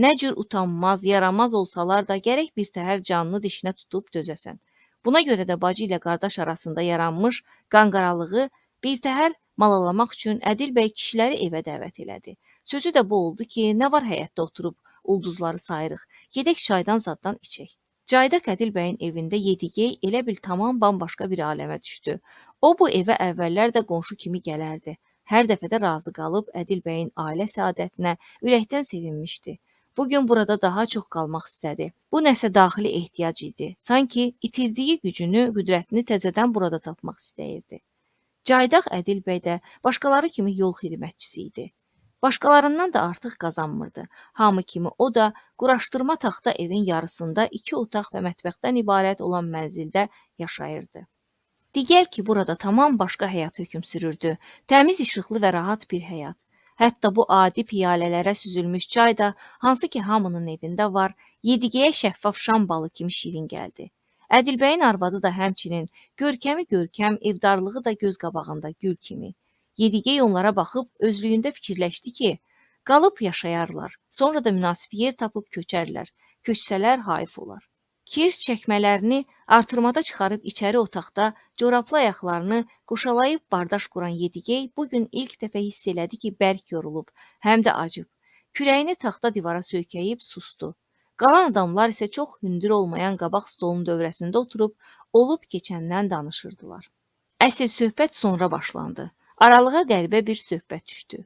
Nə cür utanmaz, yaramaz olsalar da gərək bir təhər canını dişinə tutub dözəsən. Buna görə də bacı ilə qardaş arasında yaranmış qanqaralığı bir təhər malalamaq üçün Ədil bəy kişiləri evə dəvət elədi. Sözü də bu oldu ki, nə var həyətdə oturub ulduzları sayırıq, gedək çaydan zaddan içək. Caydaq Ədil bəyin evində Yedigey elə bil tamam bambaşqa bir aləmə düşdü. O bu evə əvvəllər də qonşu kimi gələrdi. Hər dəfə də razı qalıb Ədil bəyin ailə səadətinə ürəkdən sevinmişdi. Bugün burada daha çox qalmaq istədi. Bu nəsə daxili ehtiyac idi. Sanki itirdiyi gücünü, qüdrətini təzədən burada tapmaq istəyirdi. Caydaq Ədil bəy də başqaları kimi yol xidmətçisi idi. Başqalarından da artıq qazanmırdı. Hamı kimi o da quraşdırma taxta evin yarısında 2 otaq və mətbəxdən ibarət olan mənzildə yaşayırdı. Digər ki, burada tamam başqa həyat hökm sürürdü. Təmiz, işıqlı və rahat bir həyat. Hətta bu adi piyalələrə süzülmüş çay da, hansı ki hamının evində var, Yedigeyə şəffaf şam balı kimi şirin gəldi. Ədil bəyin arvadı da həmçinin görkəmi görkəm, evdarlığı da göz qabağında gül kimi. Yedigey onlara baxıb özlüyündə fikirləşdi ki, qalıb yaşayarlar, sonra da münasib yer tapıb köçərlər, köçsələr hayıf olar. Kirs çəkmələrini artırmada çıxarıb içəri otaqda corablı ayaqlarını qoşalayıb bardaş quran Yedigey bugün ilk dəfə hiss elədi ki, bərk yorulub, həm də acıb. Kürəyini taxta divara söykəyib sustu. Qalan adamlar isə çox hündür olmayan qabaq stolun dövrəsində oturub, olub keçəndən danışırdılar. Əsl söhbət sonra başlandı. Aralığa qəribə bir söhbət düşdü.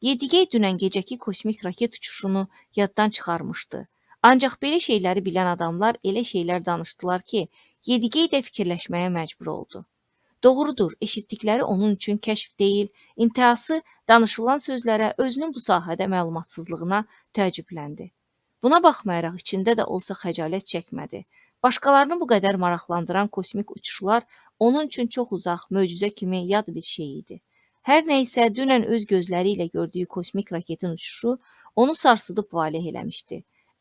Yedigey dünən gecəki kosmik raket uçuşunu yaddan çıxarmışdı. Ancaq belə şeyləri bilən adamlar elə şeylər danışdılar ki, Yedigey də fikirləşməyə məcbur oldu. Doğrudur, eşitdikləri onun üçün kəşf deyil, intihası danışılan sözlərə, özünün bu sahədə məlumatsızlığına təəccübləndi. Buna baxmayaraq içində də olsa xəcalət çəkmədi. Başqalarını bu qədər maraqlandıran kosmik uçuşlar onun üçün çox uzaq, möcüzə kimi yad bir şey idi. Hər nə isə dünən öz gözləri ilə gördüyü kosmik raketin uçuşu onu sarsıdıb valeh eləmişdi.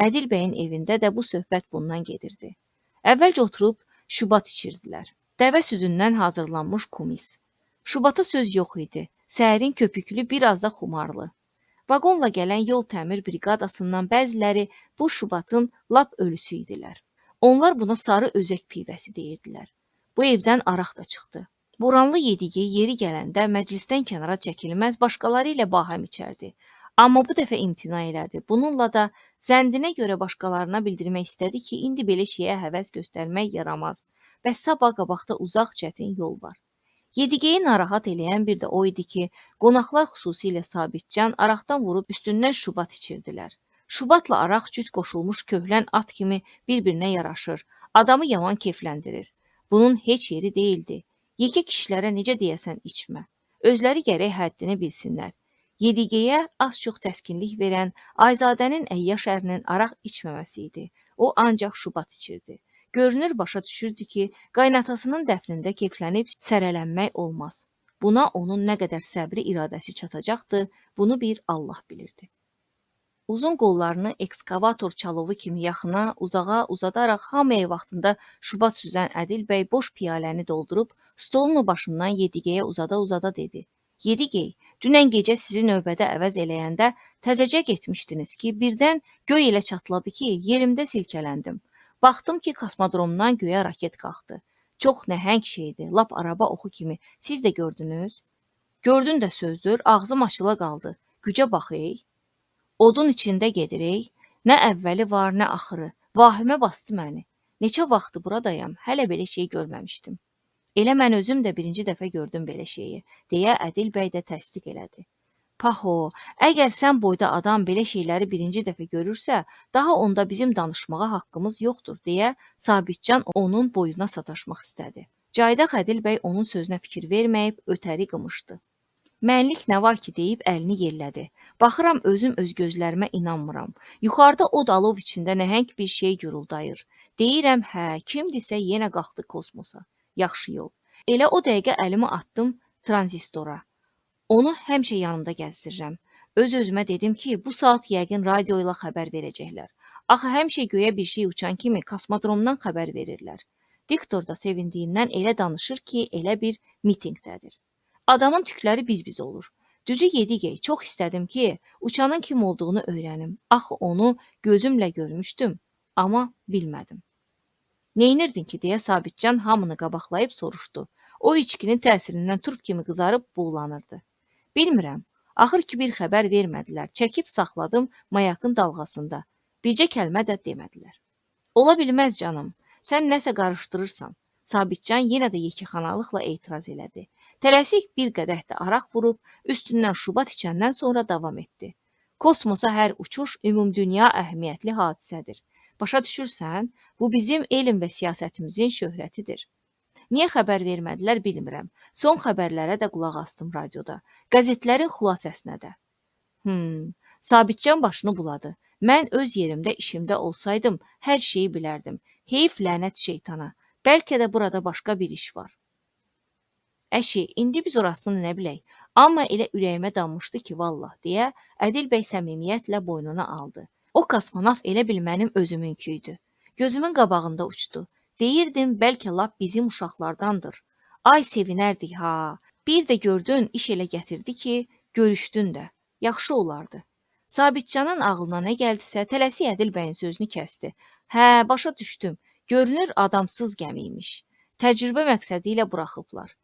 Ədil bəyin evində də bu söhbət bundan gedirdi. Əvvəlcə oturub şubat içirdilər. Dəvə südündən hazırlanmış kumis. Şubata söz yox idi. Səhərin köpüklü, biraz da xumarlı. Vaqonla gələn yol təmir briqadasından bəziləri bu şubatın lap ölüsü idilər. Onlar buna sarı özək pivəsi deyirdilər. Bu evdən araq da çıxdı. Boranlı Yedigey yeri gələndə məclisdən kənara çəkilməz, başqaları ilə bahəm içərdi. Amma bu dəfə imtina elədi. Bununla da zəndinə görə başqalarına bildirmək istədi ki, indi belə şeyə həvəs göstərmək yaramaz və sabah qabaqda uzaq çətin yol var. Yedigeyi narahat eləyən bir də o idi ki, qonaqlar xüsusilə Sabitcan araqdan vurub üstündən şubat içirdilər. Şubatla araq cüt qoşulmuş köhlən at kimi bir-birinə yaraşır, adamı yaman keyfləndirir. Bunun heç yeri deyildi. Yekə kişilərə necə deyəsən içmə. Özləri gərək həddini bilsinlər. Yedigeyə az-çox təskinlik verən Ayzadənin əyyaş ərinin araq içməməsi idi. O ancaq şubat içirdi. Görünür, başa düşürdü ki, qaynatasının dəfnində keyflənib sərələnmək olmaz. Buna onun nə qədər səbri iradəsi çatacaqdı, bunu bir Allah bilirdi. Uzun qollarını ekskavator çalovu kimi yaxına, uzağa uzadaraq hamıya vaxtında şubat süzən Ədil bəy boş piyaləni doldurub stolun başından Yedigeyə uzada-uzada dedi. Yedigey, dünən gecə sizi növbədə əvəz eləyəndə təzəcə getmişdiniz ki, birdən göy elə çatladı ki, yerimdə silkələndim. Baxdım ki, kosmodromdan göyə raket qalxdı. Çox nəhəng şeydi, lap araba oxu kimi. Siz də gördünüz? Gördün də sözdür, ağzım açıla qaldı. Gücə bax ey. Odun içində gedir ey. Nə əvvəli var, nə axırı. Vahimə bastı məni. Neçə vaxtı buradayam, hələ belə şey görməmişdim. Elə mən özüm də birinci dəfə gördüm belə şeyi, deyə Ədil bəy də təsdiq elədi. Paho, əgər sən boyda adam belə şeyləri birinci dəfə görürsə, daha onda bizim danışmağa haqqımız yoxdur, deyə Sabitcan onun boyuna sataşmaq istədi. Caydaq Ədil bəy onun sözünə fikir verməyib ötəri qımışdı. Mənlik nə var ki, deyib əlini yellədi. Baxıram, özüm öz gözlərimə inanmıram. Yuxarıda od alov içində nəhəng bir şey guruldayır. Deyirəm, hə, kimdirsə yenə qalxdı kosmosa. Yaxşı yol. Elə o dəqiqə əlimi atdım tranzistora. Onu həmişə yanımda gəzdirirəm. Öz-özümə dedim ki, bu saat yəqin radio ilə xəbər verəcəklər. Axı həmişə göyə bir şey uçan kimi kosmodromdan xəbər verirlər. Diktor da sevindiyindən elə danışır ki, elə bir mitinqdədir. Adamın tükləri biz-biz olur. Düzü Yedigey, çox istədim ki, uçanın kim olduğunu öyrənim. Axı onu gözümlə görmüşdüm, amma bilmədim. Neynirdin ki, deyə Sabitcan hamını qabaqlayıb soruşdu. O içkinin təsirindən turp kimi qızarıb buğlanırdı. Bilmirəm. Axır ki, bir xəbər vermədilər. Çəkib saxladım mayakın dalğasında. Bircə kəlmə də demədilər. Ola bilməz canım. Sən nəsə qarışdırırsan. Sabitcan yenə də yekəxanalıqla etiraz elədi. Tələsik bir qədəh də araq vurub, üstündən şubat içəndən sonra davam etdi. Kosmosa hər uçuş ümumdünya əhəmiyyətli hadisədir. Başa düşürsən, bu bizim elm və siyasətimizin şöhrətidir. Niyə xəbər vermədilər bilmirəm. Son xəbərlərə də qulaq astım radioda. Qəzetlərin xülasəsinə də. Sabitcan başını buladı. Mən öz yerimdə işimdə olsaydım, hər şeyi bilərdim. Heyf lənət şeytana. Bəlkə də burada başqa bir iş var. Əşi, indi biz orasını nə bilək? Amma elə ürəyimə dammışdı ki, vallah, deyə Ədil bəy səmimiyyətlə boynuna aldı. O kosmonavt elə bil mənim özümünkü idi. Gözümün qabağında uçdu. Deyirdim, bəlkə lap bizim uşaqlardandır. Ay sevinərdik ha. Bir də gördün, iş elə gətirdi ki, görüşdün də. Yaxşı olardı. Sabitcanın ağlına nə gəldisə, tələsik Ədil bəyin sözünü kəsdi. Hə, başa düşdüm. Görünür, adamsız gəmi imiş. Təcrübə məqsədi ilə buraxıblar.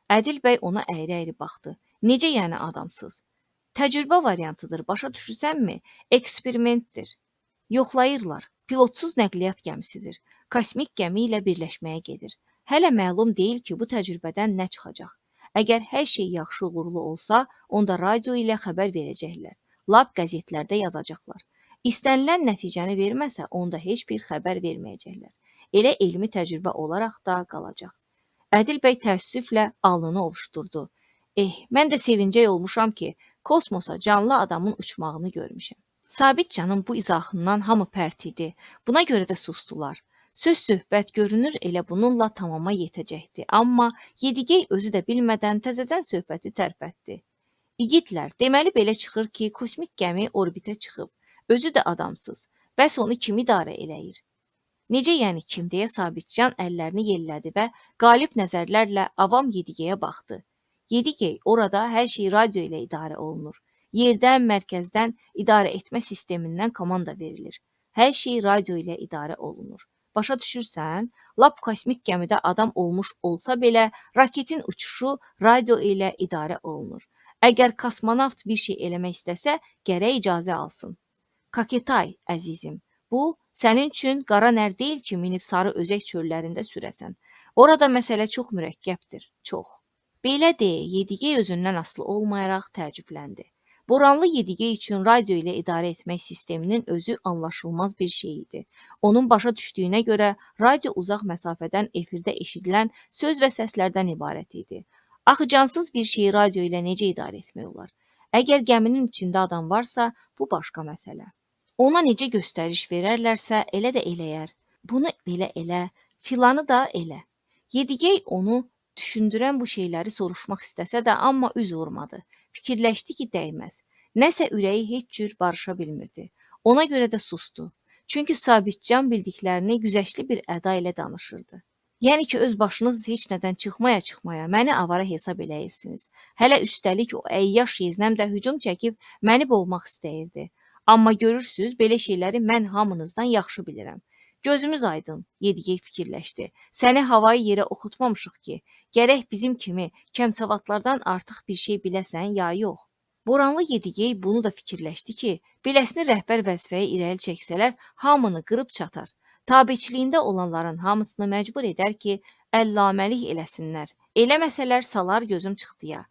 Ədil bəy ona əyri-əyri baxdı. Necə yəni adamsız? Təcrübə variantıdır, başa düşürsənmi? Eksperimentdir. Yoxlayırlar. Pilotsuz nəqliyyat gəmisidir. Kosmik gəmi ilə birləşməyə gedir. Hələ məlum deyil ki, bu təcrübədən nə çıxacaq. Əgər hər şey yaxşı uğurlu olsa, onda radio ilə xəbər verəcəklər. Lap qəzetlərdə yazacaqlar. İstənilən nəticəni verməsə, onda heç bir xəbər verməyəcəklər. Elə elmi təcrübə olaraq da qalacaq. Ədil bəy təəssüflə alnını ovuşdurdu. Mən də sevincək olmuşam ki, kosmosa canlı adamın uçmağını görmüşəm. Sabitcanın bu izahından hamı pərt idi. Buna görə də sustular. Söz söhbət görünür elə bununla tamama yetəcəkdi. Amma Yedigey özü də bilmədən təzədən söhbəti tərpətdi. İgidlər, deməli belə çıxır ki, kosmik gəmi orbitə çıxıb. Özü də adamsız. Bəs onu kim idarə eləyir? Necə yəni kim, deyə Sabitcan əllərini yellədi və qalib nəzərlərlə avam Yedigeyə baxdı. Yedigey, orada hər şey radio ilə idarə olunur. Yerdən, mərkəzdən, idarə etmə sistemindən komanda verilir. Hər şey radio ilə idarə olunur. Başa düşürsən? Lap kosmik gəmidə adam olmuş olsa belə, raketin uçuşu radio ilə idarə olunur. Əgər kosmonavt bir şey eləmək istəsə, gərək icazə alsın. Kaketay, əzizim, bu sənin üçün qara nər deyil ki, minib sarı özək çöllərində sürəsən. Orada məsələ çox mürəkkəbdir, çox. Belə de, Yedigey özündən asılı olmayaraq təəccübləndi. Boranlı Yedigey üçün radio ilə idarə etmək sisteminin özü anlaşılmaz bir şey idi. Onun başa düşdüyünə görə radio uzaq məsafədən efirdə eşidilən söz və səslərdən ibarət idi. Axı cansız bir şeyi radio ilə necə idarə etmək olar? Əgər gəminin içində adam varsa, bu başqa məsələ. Ona necə göstəriş verərlərsə, elə də eləyər. Bunu belə elə, filanı da elə. Yedigey onu düşündürən bu şeyləri soruşmaq istəsə də, amma üz vurmadı. Fikirləşdi ki, dəyməz. Nəsə ürəyi heç cür barışa bilmirdi. Ona görə də sustu. Çünki Sabitcan bildiklərini güzəştli bir əda ilə danışırdı. Yəni ki, öz başınız heç nədən çıxmaya-çıxmaya məni avara hesab eləyirsiniz. Hələ üstəlik o əyyaş yeznəm də hücum çəkib məni boğmaq istəyirdi. Amma görürsüz, belə şeyləri mən hamınızdan yaxşı bilirəm. Gözümüz aydın, Yedigey fikirləşdi. Səni havayı yerə oxutmamışıq ki, gərək bizim kimi kəmsavadlardan artıq bir şey biləsən ya yox. Boranlı Yedigey bunu da fikirləşdi ki, beləsini rəhbər vəzifəyə irəli çəksələr, hamını qırıb çatar. Tabeçiliyində olanların hamısını məcbur edər ki, əllaməlik eləsinlər. Eləməsələr salar gözüm çıxdıya.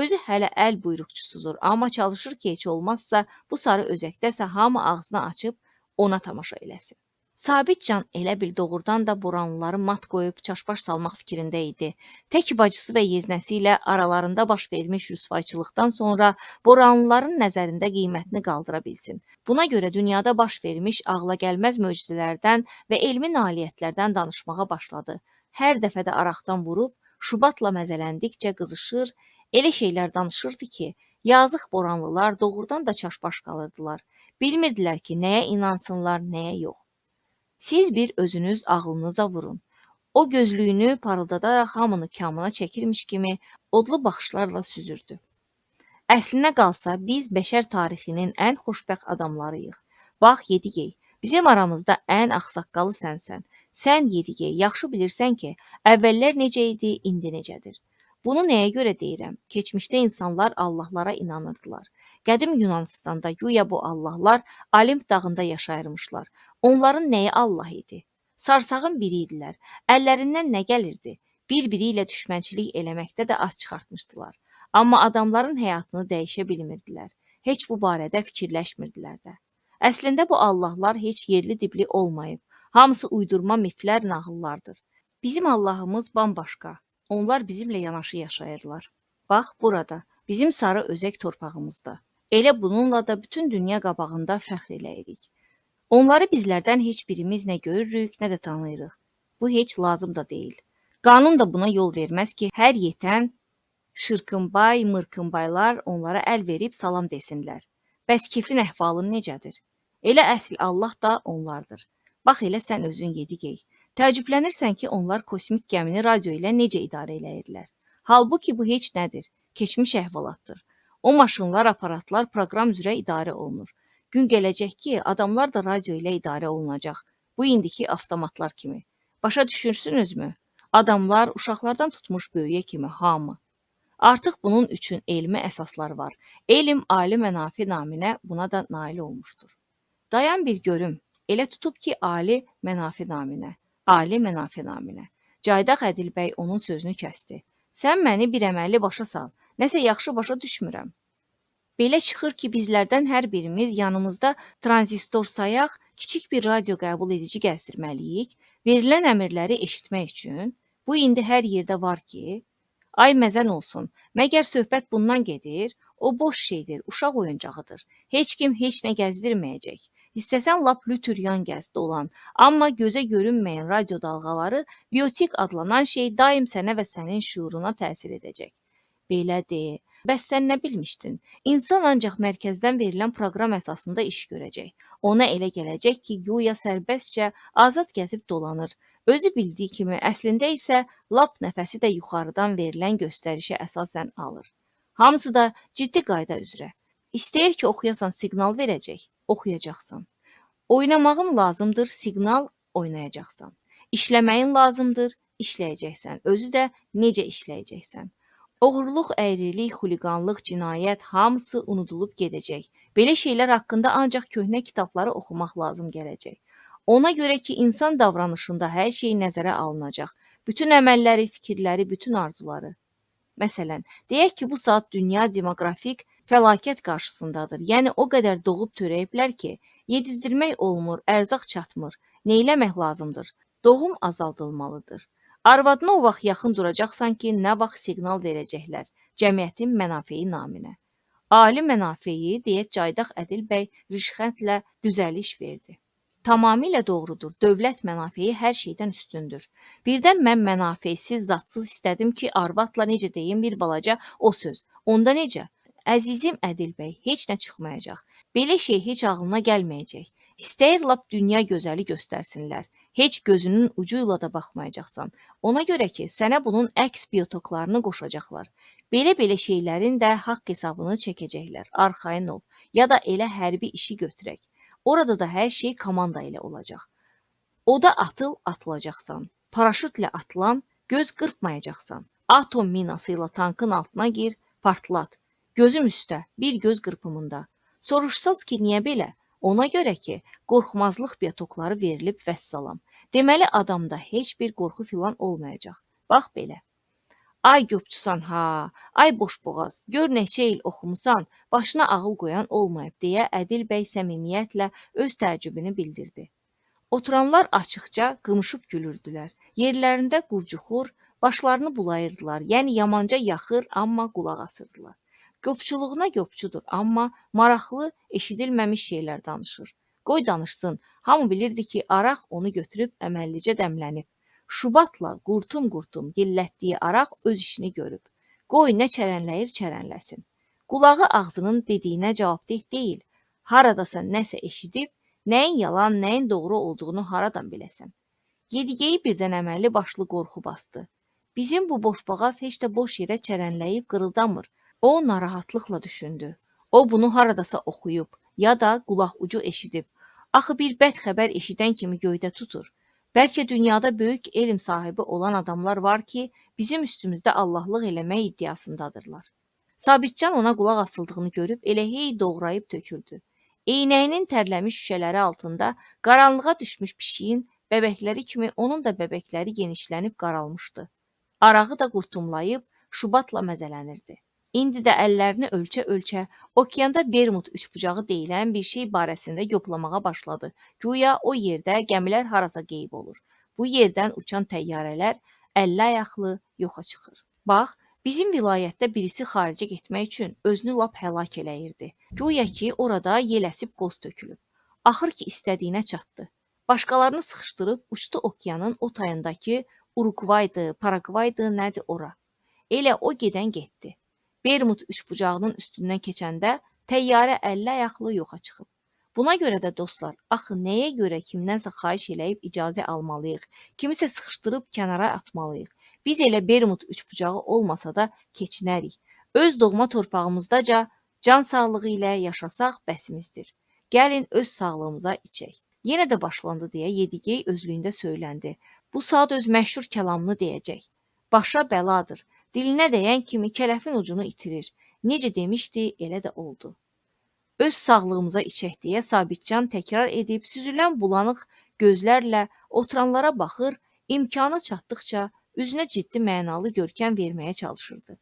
Özü hələ əl buyruqçusudur, amma çalışır ki, heç olmazsa bu sarı özəkdəsə hamı ağzını açıb ona tamaşa eləsin. Sabitcan elə bil doğrudan da Boranlıları mat qoyub çaşbaş salmaq fikrində idi. Tək bacısı və yeznəsi ilə aralarında baş vermiş rüsvayçılıqdan sonra Boranlıların nəzərində qiymətini qaldıra bilsin. Buna görə dünyada baş vermiş ağla gəlməz möcüzələrdən və elmi nailiyyətlərdən danışmağa başladı. Hər dəfə də araqdan vurub, şubatla məzələndikcə qızışır, elə şeylər danışırdı ki, yazıq Boranlılar doğrudan da çaşbaş qalırdılar. Bilmirdilər ki, nəyə inansınlar, nəyə yox. Siz bir özünüz ağlınıza vurun. O gözlüyünü parıldadaraq hamını kamına çəkirmiş kimi odlu baxışlarla süzürdü. Əslinə qalsa biz bəşər tarixinin ən xoşbəxt adamlarıyıq. Bax Yedigey, bizim aramızda ən ağsaqqalı sənsən. Sən Yedigey, yaxşı bilirsən ki, əvvəllər necə idi, indi necədir. Bunu nəyə görə deyirəm? Keçmişdə insanlar Allahlara inanırdılar. Qədim Yunanıstanda güya bu Allahlar Olimp dağında yaşayırmışlar. Onların nəyi Allah idi? Sarsağın biri idilər. Əllərindən nə gəlirdi? Bir-biri ilə düşmənçilik eləməkdə də ad çıxartmışdılar. Amma adamların həyatını dəyişə bilmirdilər. Heç bu barədə fikirləşmirdilər də. Əslində bu Allahlar heç yerli dibli olmayıb. Hamısı uydurma miflər, nağıllardır. Bizim Allahımız bambaşqa. Onlar bizimlə yanaşı yaşayırlar. Bax burada, bizim sarı özək torpağımızda. Elə bununla da bütün dünya qabağında fəxr eləyirik. Onları bizlərdən heç birimiz nə görürük, nə də tanıyırıq. Bu heç lazım da deyil. Qanun da buna yol verməz ki, hər yetən şırkınbay, mırkınbaylar onlara əl verib salam desinlər. Bəs kefin əhvalın necədir? Elə əsl Allah da onlardır. Bax elə sən özün Yedigey. Təəccüblənirsən ki, onlar kosmik gəmini radio ilə necə idarə eləyirlər. Halbuki bu heç nədir? Keçmiş əhvalatdır. O maşınlar, aparatlar proqram üzrə idarə olunur. Gün gələcək ki, adamlar da radio ilə idarə olunacaq. Bu indiki avtomatlar kimi. Başa düşürsünüzmü? Adamlar uşaqlardan tutmuş böyüyə kimi hamı. Artıq bunun üçün elmi əsaslar var. Elm ali mənafi naminə buna da nail olmuşdur. Dayan bir görüm. Elə tutub ki, ali mənafi naminə. Ali mənafi naminə. Caydaq Ədilbəy onun sözünü kəsdi. Sən məni bir əməlli başa sal. Nəsə yaxşı başa düşmürəm. Belə çıxır ki, bizlərdən hər birimiz yanımızda tranzistor sayaq kiçik bir radio qəbul edici gəzdirməliyik, verilən əmrləri eşitmək üçün. Bu indi hər yerdə var ki, ay məzən olsun, məgər söhbət bundan gedir? O boş şeydir, uşaq oyuncağıdır. Heç kim heç nə gəzdirməyəcək. İstəsən lap lütüryan gəz dolan, amma gözə görünməyən radio dalğaları biotik adlanan şey daim sənə və sənin şüuruna təsir edəcək. Belə de. Bəs sən nə bilmişdin? İnsan ancaq mərkəzdən verilən proqram əsasında iş görəcək. Ona elə gələcək ki, güya sərbəstcə azad gəzib dolanır. Özü bildiyi kimi, əslində isə lap nəfəsi də yuxarıdan verilən göstərişə əsasən alır. Hamısı da ciddi qayda üzrə. İstəyir ki, oxuyasan siqnal verəcək, oxuyacaqsan. Oynamağın lazımdır, siqnal oynayacaqsan. İşləməyin lazımdır, işləyəcəksən. Özü də necə işləyəcəksən. Oğurluq, əyrilik, xuliqanlıq, cinayət hamısı unudulub gedəcək. Belə şeylər haqqında ancaq köhnə kitabları oxumaq lazım gələcək. Ona görə ki, insan davranışında hər şey nəzərə alınacaq. Bütün əməlləri, fikirləri, bütün arzuları. Məsələn, deyək ki, bu saat dünya demoqrafik fəlakət qarşısındadır. Yəni o qədər doğub törəyiblər ki, yedizdirmək olmur, ərzaq çatmır. Neyləmək lazımdır? Doğum azaldılmalıdır. Arvadına o vaxt yaxın duracaqsan ki, nə vaxt siqnal verəcəklər cəmiyyətin mənafeyi naminə. Ali mənafeyi, deyə Caydaq Ədil bəy rişxəndlə düzəliş verdi. Tamamilə doğrudur. Dövlət mənafeyi hər şeydən üstündür. Birdən mən mənafeysiz, zatsız istədim ki, arvadla necə deyim bir balaca o söz. Onda necə? Əzizim Ədil bəy, heç nə çıxmayacaq. Belə şey heç ağlına gəlməyəcək. İstəyir lap dünya gözəli göstərsinlər. Heç gözünün ucu ilə də baxmayacaqsan. Ona görə ki, sənə bunun əks biotoklarını qoşacaqlar. Belə-belə şeylərin də haqq hesabını çəkəcəklər. Arxayın ol. Ya da elə hərbi işi götürək. Orada da hər şey komanda ilə olacaq. Oda atıl, atılacaqsan. Paraşütlə atılan, göz qırpmayacaqsan. Atom minası ilə tankın altına gir, partlat. Gözüm üstə, bir göz qırpımında. Soruşsaz ki, niyə belə? Ona görə ki, qorxmazlıq biotokları verilib vəssalam. Deməli, adamda heç bir qorxu filan olmayacaq. Bax belə. Ay göpçüsan ha, ay boşboğaz, gör neçə il oxumusan, başına ağıl qoyan olmayıb, deyə Ədil bəy səmimiyyətlə öz təəccübünü bildirdi. Oturanlar açıqca qımışıb gülürdülər. Yerlərində qurcuxur, başlarını bulayırdılar. Yəni yamanca yaxır, amma qulaq asırdılar. Qopçuluğuna qopçudur, amma maraqlı, eşidilməmiş şeylər danışır. Qoy danışsın, hamı bilirdi ki, araq onu götürüb əməllicə dəmlənib. Şubatla qurtum-qurtum gillətdiyi araq öz işini görüb. Qoy nə çərənləyir, çərənləsin. Qulağı ağzının dediyinə cavabdeh deyil. Haradasa nəsə eşidib, nəyin yalan, nəyin doğru olduğunu haradan biləsən? Yedigeyi birdən əməlli başlı qorxu bastı. Bizim bu boşboğaz heç də boş yerə çərənləyib qırıldanmır. O narahatlıqla düşündü. O bunu haradasa oxuyub, ya da qulaq ucu eşidib. Axı bir bəd xəbər eşidən kimi göydə tutur. Bəlkə dünyada böyük elm sahibi olan adamlar var ki, bizim üstümüzdə Allahlıq eləmək iddiasındadırlar. Sabitcan ona qulaq asıldığını görüb elə hey doğrayıb töküldü. Eynəyinin tərləmiş şüşələri altında qaranlığa düşmüş pişiyin bəbəkləri kimi onun da bəbəkləri genişlənib qaralmışdı. Arağı da qurtumlayıb şubatla məzələnirdi. İndi də əllərini ölçə-ölçə okeanda Bermud üçbucağı deyilən bir şey barəsində yoplamağa başladı. Güya o yerdə gəmilər harasa qeyb olur. Bu yerdən uçan təyyarələr əlli ayaqlı yoxa çıxır. Bax, bizim vilayətdə birisi xaricə getmək üçün özünü lap həlak eləyirdi. Güya ki, orada yel əsib qoz tökülüb. Axır ki, istədiyinə çatdı. Başqalarını sıxışdırıb uçdu okeanın o tayındakı Uruqvaydı, Paraqvaydı, nədir ora. Elə o gedən getdi. Bermud üçbucağının üstündən keçəndə təyyarə əlli ayaqlı yoxa çıxıb. Buna görə də dostlar, axı nəyə görə kimdənsə xahiş eləyib icazə almalıyıq, kimisə sıxışdırıb kənara atmalıyıq. Biz elə Bermud üçbucağı olmasa da keçinərik. Öz doğma torpağımızdaca can sağlığı ilə yaşasaq bəsimizdir. Gəlin öz sağlığımıza içək. Yenə də başlandı deyə Yedigey özlüyündə söyləndi. Bu saat öz məşhur kəlamını deyəcək. Başa bəladır. Dilinə dəyən kimi kələfin ucunu itirir. Necə demişdi, elə də oldu. Öz sağlığımıza içək deyə Sabitcan təkrar edib süzülən bulanıq gözlərlə oturanlara baxır, imkanı çatdıqca üzünə ciddi mənalı görkəm verməyə çalışırdı.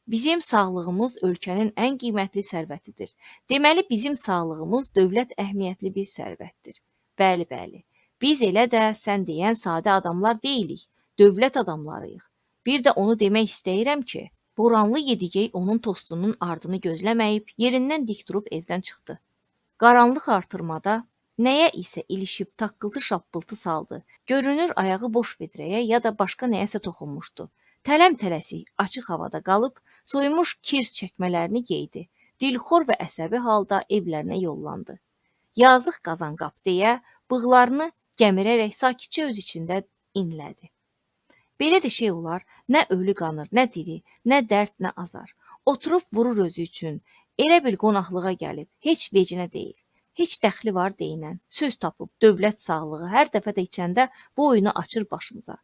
Bizim sağlığımız ölkənin ən qiymətli sərvətidir. Deməli, bizim sağlığımız dövlət əhəmiyyətli bir sərvətdir. Bəli, bəli. Biz elə də sən deyən sadə adamlar deyilik, dövlət adamlarıyıq. Bir də onu demək istəyirəm ki, Boranlı Yedigey onun tostunun ardını gözləməyib, yerindən dik durub evdən çıxdı. Qaranlıq artırmada nəyə isə ilişib taqqıltı-şappıltı saldı. Görünür, ayağı boş vedrəyə ya da başqa nəyəsə toxunmuşdu. Tələm-tələsik açıq havada qalıb, soyumuş kirs çəkmələrini geydi. Dilxor və əsəbi halda evlərinə yollandı. Yazıq Qazanqap deyə bığlarını gəmirərək sakitcə öz içində inlədi. Belə də şey olar, nə ölü qanır, nə diri, nə dərd, nə azar. Oturub vurur özü üçün, elə bil qonaqlığa gəlib, heç vecinə deyil. Heç dəxli var deyinən, söz tapıb, dövlət sağlığı hər dəfə də içəndə bu oyunu açır başımıza.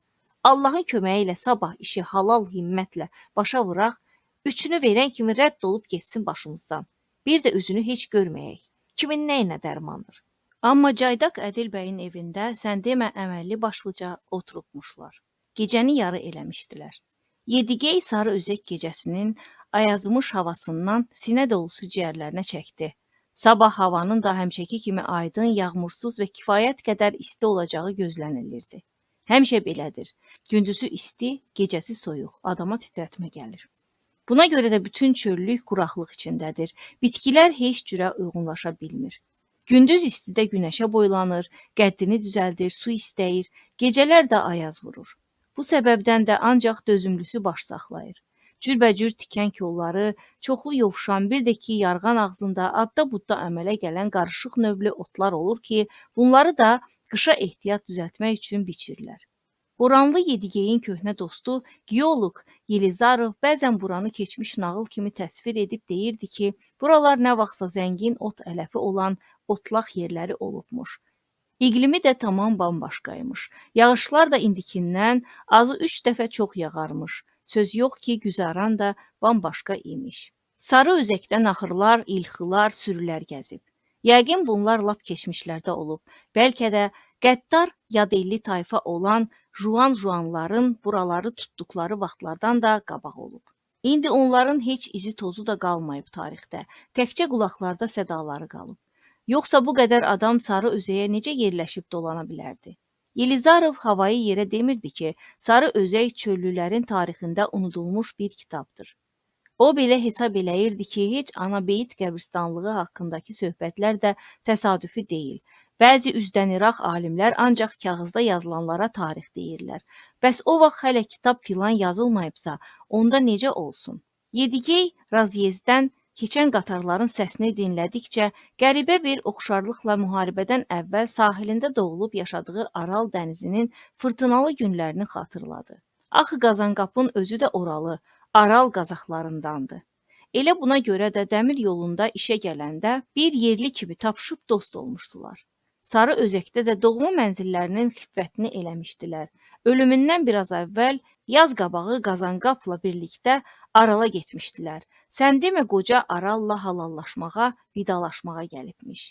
Allahın köməyi ilə sabah işi halal himmətlə başa vuraq, üçünü verən kimi rədd olub getsin başımızdan. Bir də üzünü heç görməyək. Kimin nəyinə dərmandır? Amma Caydaq Ədil bəyin evində sən demə əməlli başlıca oturubmuşlar. Gecəni yarı eləmişdilər. Yedigey Sarı Özək gecəsinin ayazmış havasından sinə dolusu ciyərlərinə çəkdi. Sabah havanın da həmişəki kimi aydın, yağmursuz və kifayət qədər isti olacağı gözlənilirdi. Həmişə belədir. Gündüzü isti, gecəsi soyuq, adama titrətmə gəlir. Buna görə də bütün çöllük quraqlıq içindədir. Bitkilər heç cürə uyğunlaşa bilmir. Gündüz istidə günəşə boylanır, qəddini düzəldir, su istəyir, gecələr də ayaz vurur. Bu səbəbdən də ancaq dözümlüsü baş saxlayır. Cürbəcür tikən kolları, çoxlu yovşan, bir də ki, yarğan ağzında adda-budda əmələ gələn qarışıq növlü otlar olur ki, bunları da qışa ehtiyat düzəltmək üçün biçirlər. Boranlı Yedigeyin köhnə dostu geoloq Yelizarov bəzən buranı keçmiş nağıl kimi təsvir edib deyirdi ki, buralar nə vaxtsa zəngin ot ələfi olan otlaq yerləri olubmuş. İqlimi də tamam bambaşqaymış. Yağışlar da indikindən azı 3 dəfə çox yağarmış. Söz yox ki, güzaran da bambaşqa imiş. Sarı Özəkdə naxırlar, ilxılar, sürülər gəzib. Yəqin bunlar lap keçmişlərdə olub. Bəlkə də qəddar yadelli tayfa olan Juan-Juanların buraları tutduqları vaxtlardan da qabaq olub. İndi onların heç izi tozu da qalmayıb tarixdə. Təkcə qulaqlarda sədaları qalıb. Yoxsa bu qədər adam Sarı Özəyə necə yerləşib dolana bilərdi? Yelizarov havayı yerə demirdi ki, Sarı Özək çöllülərin tarixində unudulmuş bir kitabdır. O belə hesab eləyirdi ki, heç Ana Beyit qəbristanlığı haqqındakı söhbətlər də təsadüfi deyil. Bəzi üzdəniraq alimlər ancaq kağızda yazılanlara tarix deyirlər. Bəs o vaxt hələ kitab filan yazılmayıbsa, onda necə olsun? Yedigey Razyezdən keçən qatarların səsini dinlədikcə qəribə bir oxşarlıqla müharibədən əvvəl sahilində doğulub yaşadığı Aral dənizinin fırtınalı günlərini xatırladı. Axı Qazanqapın özü də oralı, Aral qazaxlarındandı. Elə buna görə də dəmir yolunda işə gələndə bir yerli kimi tapışıb dost olmuşdular. Sarı Özəkdə də doğma mənzillərinin xiffətini eləmişdilər. Ölümündən biraz əvvəl yaz qabağı Qazanqapla birlikdə Arala getmişdilər. Sən demə qoca Aralla halallaşmağa, vidalaşmağa gəlibmiş.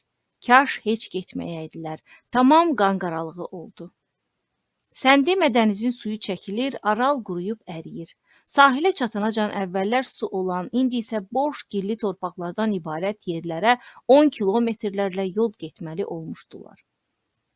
Kaş heç getməyəydilər. Tamam qanqaralığı oldu. Sən demə dənizin suyu çəkilir, Aral quruyub əriyir. Sahilə çatanacan əvvəllər su olan, indi isə boş, gilli torpaqlardan ibarət yerlərə 10 kilometrlərlə yol getməli olmuşdular.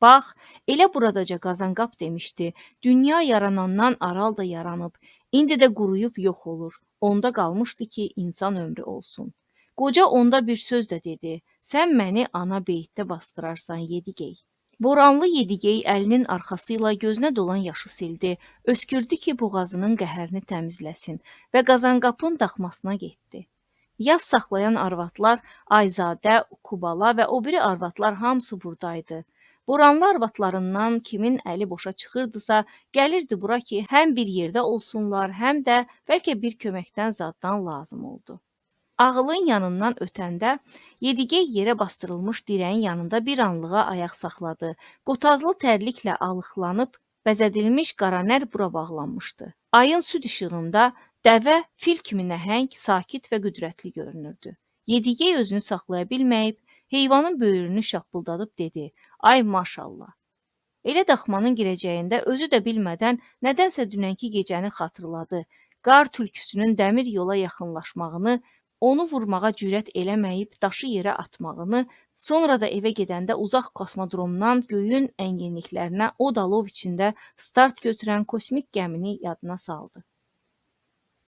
Bax, elə buradaca Qazanqap demişdi, dünya yaranandan Aral da yaranıb, indi də quruyub yox olur. Onda qalmışdı ki, insan ömrü olsun. Qoca onda bir söz də dedi, sən məni ana beyitdə bastırarsan Yedigey. Boranlı Yedigey əlinin arxası ilə gözünə dolan yaşı sildi, öskürdü ki, boğazının qəhərini təmizləsin və Qazanqapın daxmasına getdi. Yaz saxlayan arvadlar Ayzadə, Ukubala və o biri arvadlar hamısı buradaydı. Boranlı arvadlarından kimin əli boşa çıxırdısa, gəlirdi bura ki, həm bir yerdə olsunlar, həm də bəlkə bir köməkdən zaddan lazım oldu. Ağılın yanından ötəndə Yedigey yerə bastırılmış dirəyin yanında bir anlığa ayaq saxladı. Qotazlı tərliklə alıqlanıb bəzədilmiş qaranər bura bağlanmışdı. Ayın süd işığında dəvə fil kimi nəhəng, sakit və qüdrətli görünürdü. Yedigey özünü saxlaya bilməyib, heyvanın böyrünü şappıldadıb dedi: "Ay maşallah." Elə daxmanın girəcəyində özü də bilmədən nədənsə dünənki gecəni xatırladı. Qar tülküsünün dəmir yola yaxınlaşmağını, onu vurmağa cürət eləməyib daşı yerə atmağını, sonra da evə gedəndə uzaq kosmodromdan göyün ənginliklərinə o dalov içində start götürən kosmik gəmini yadına saldı.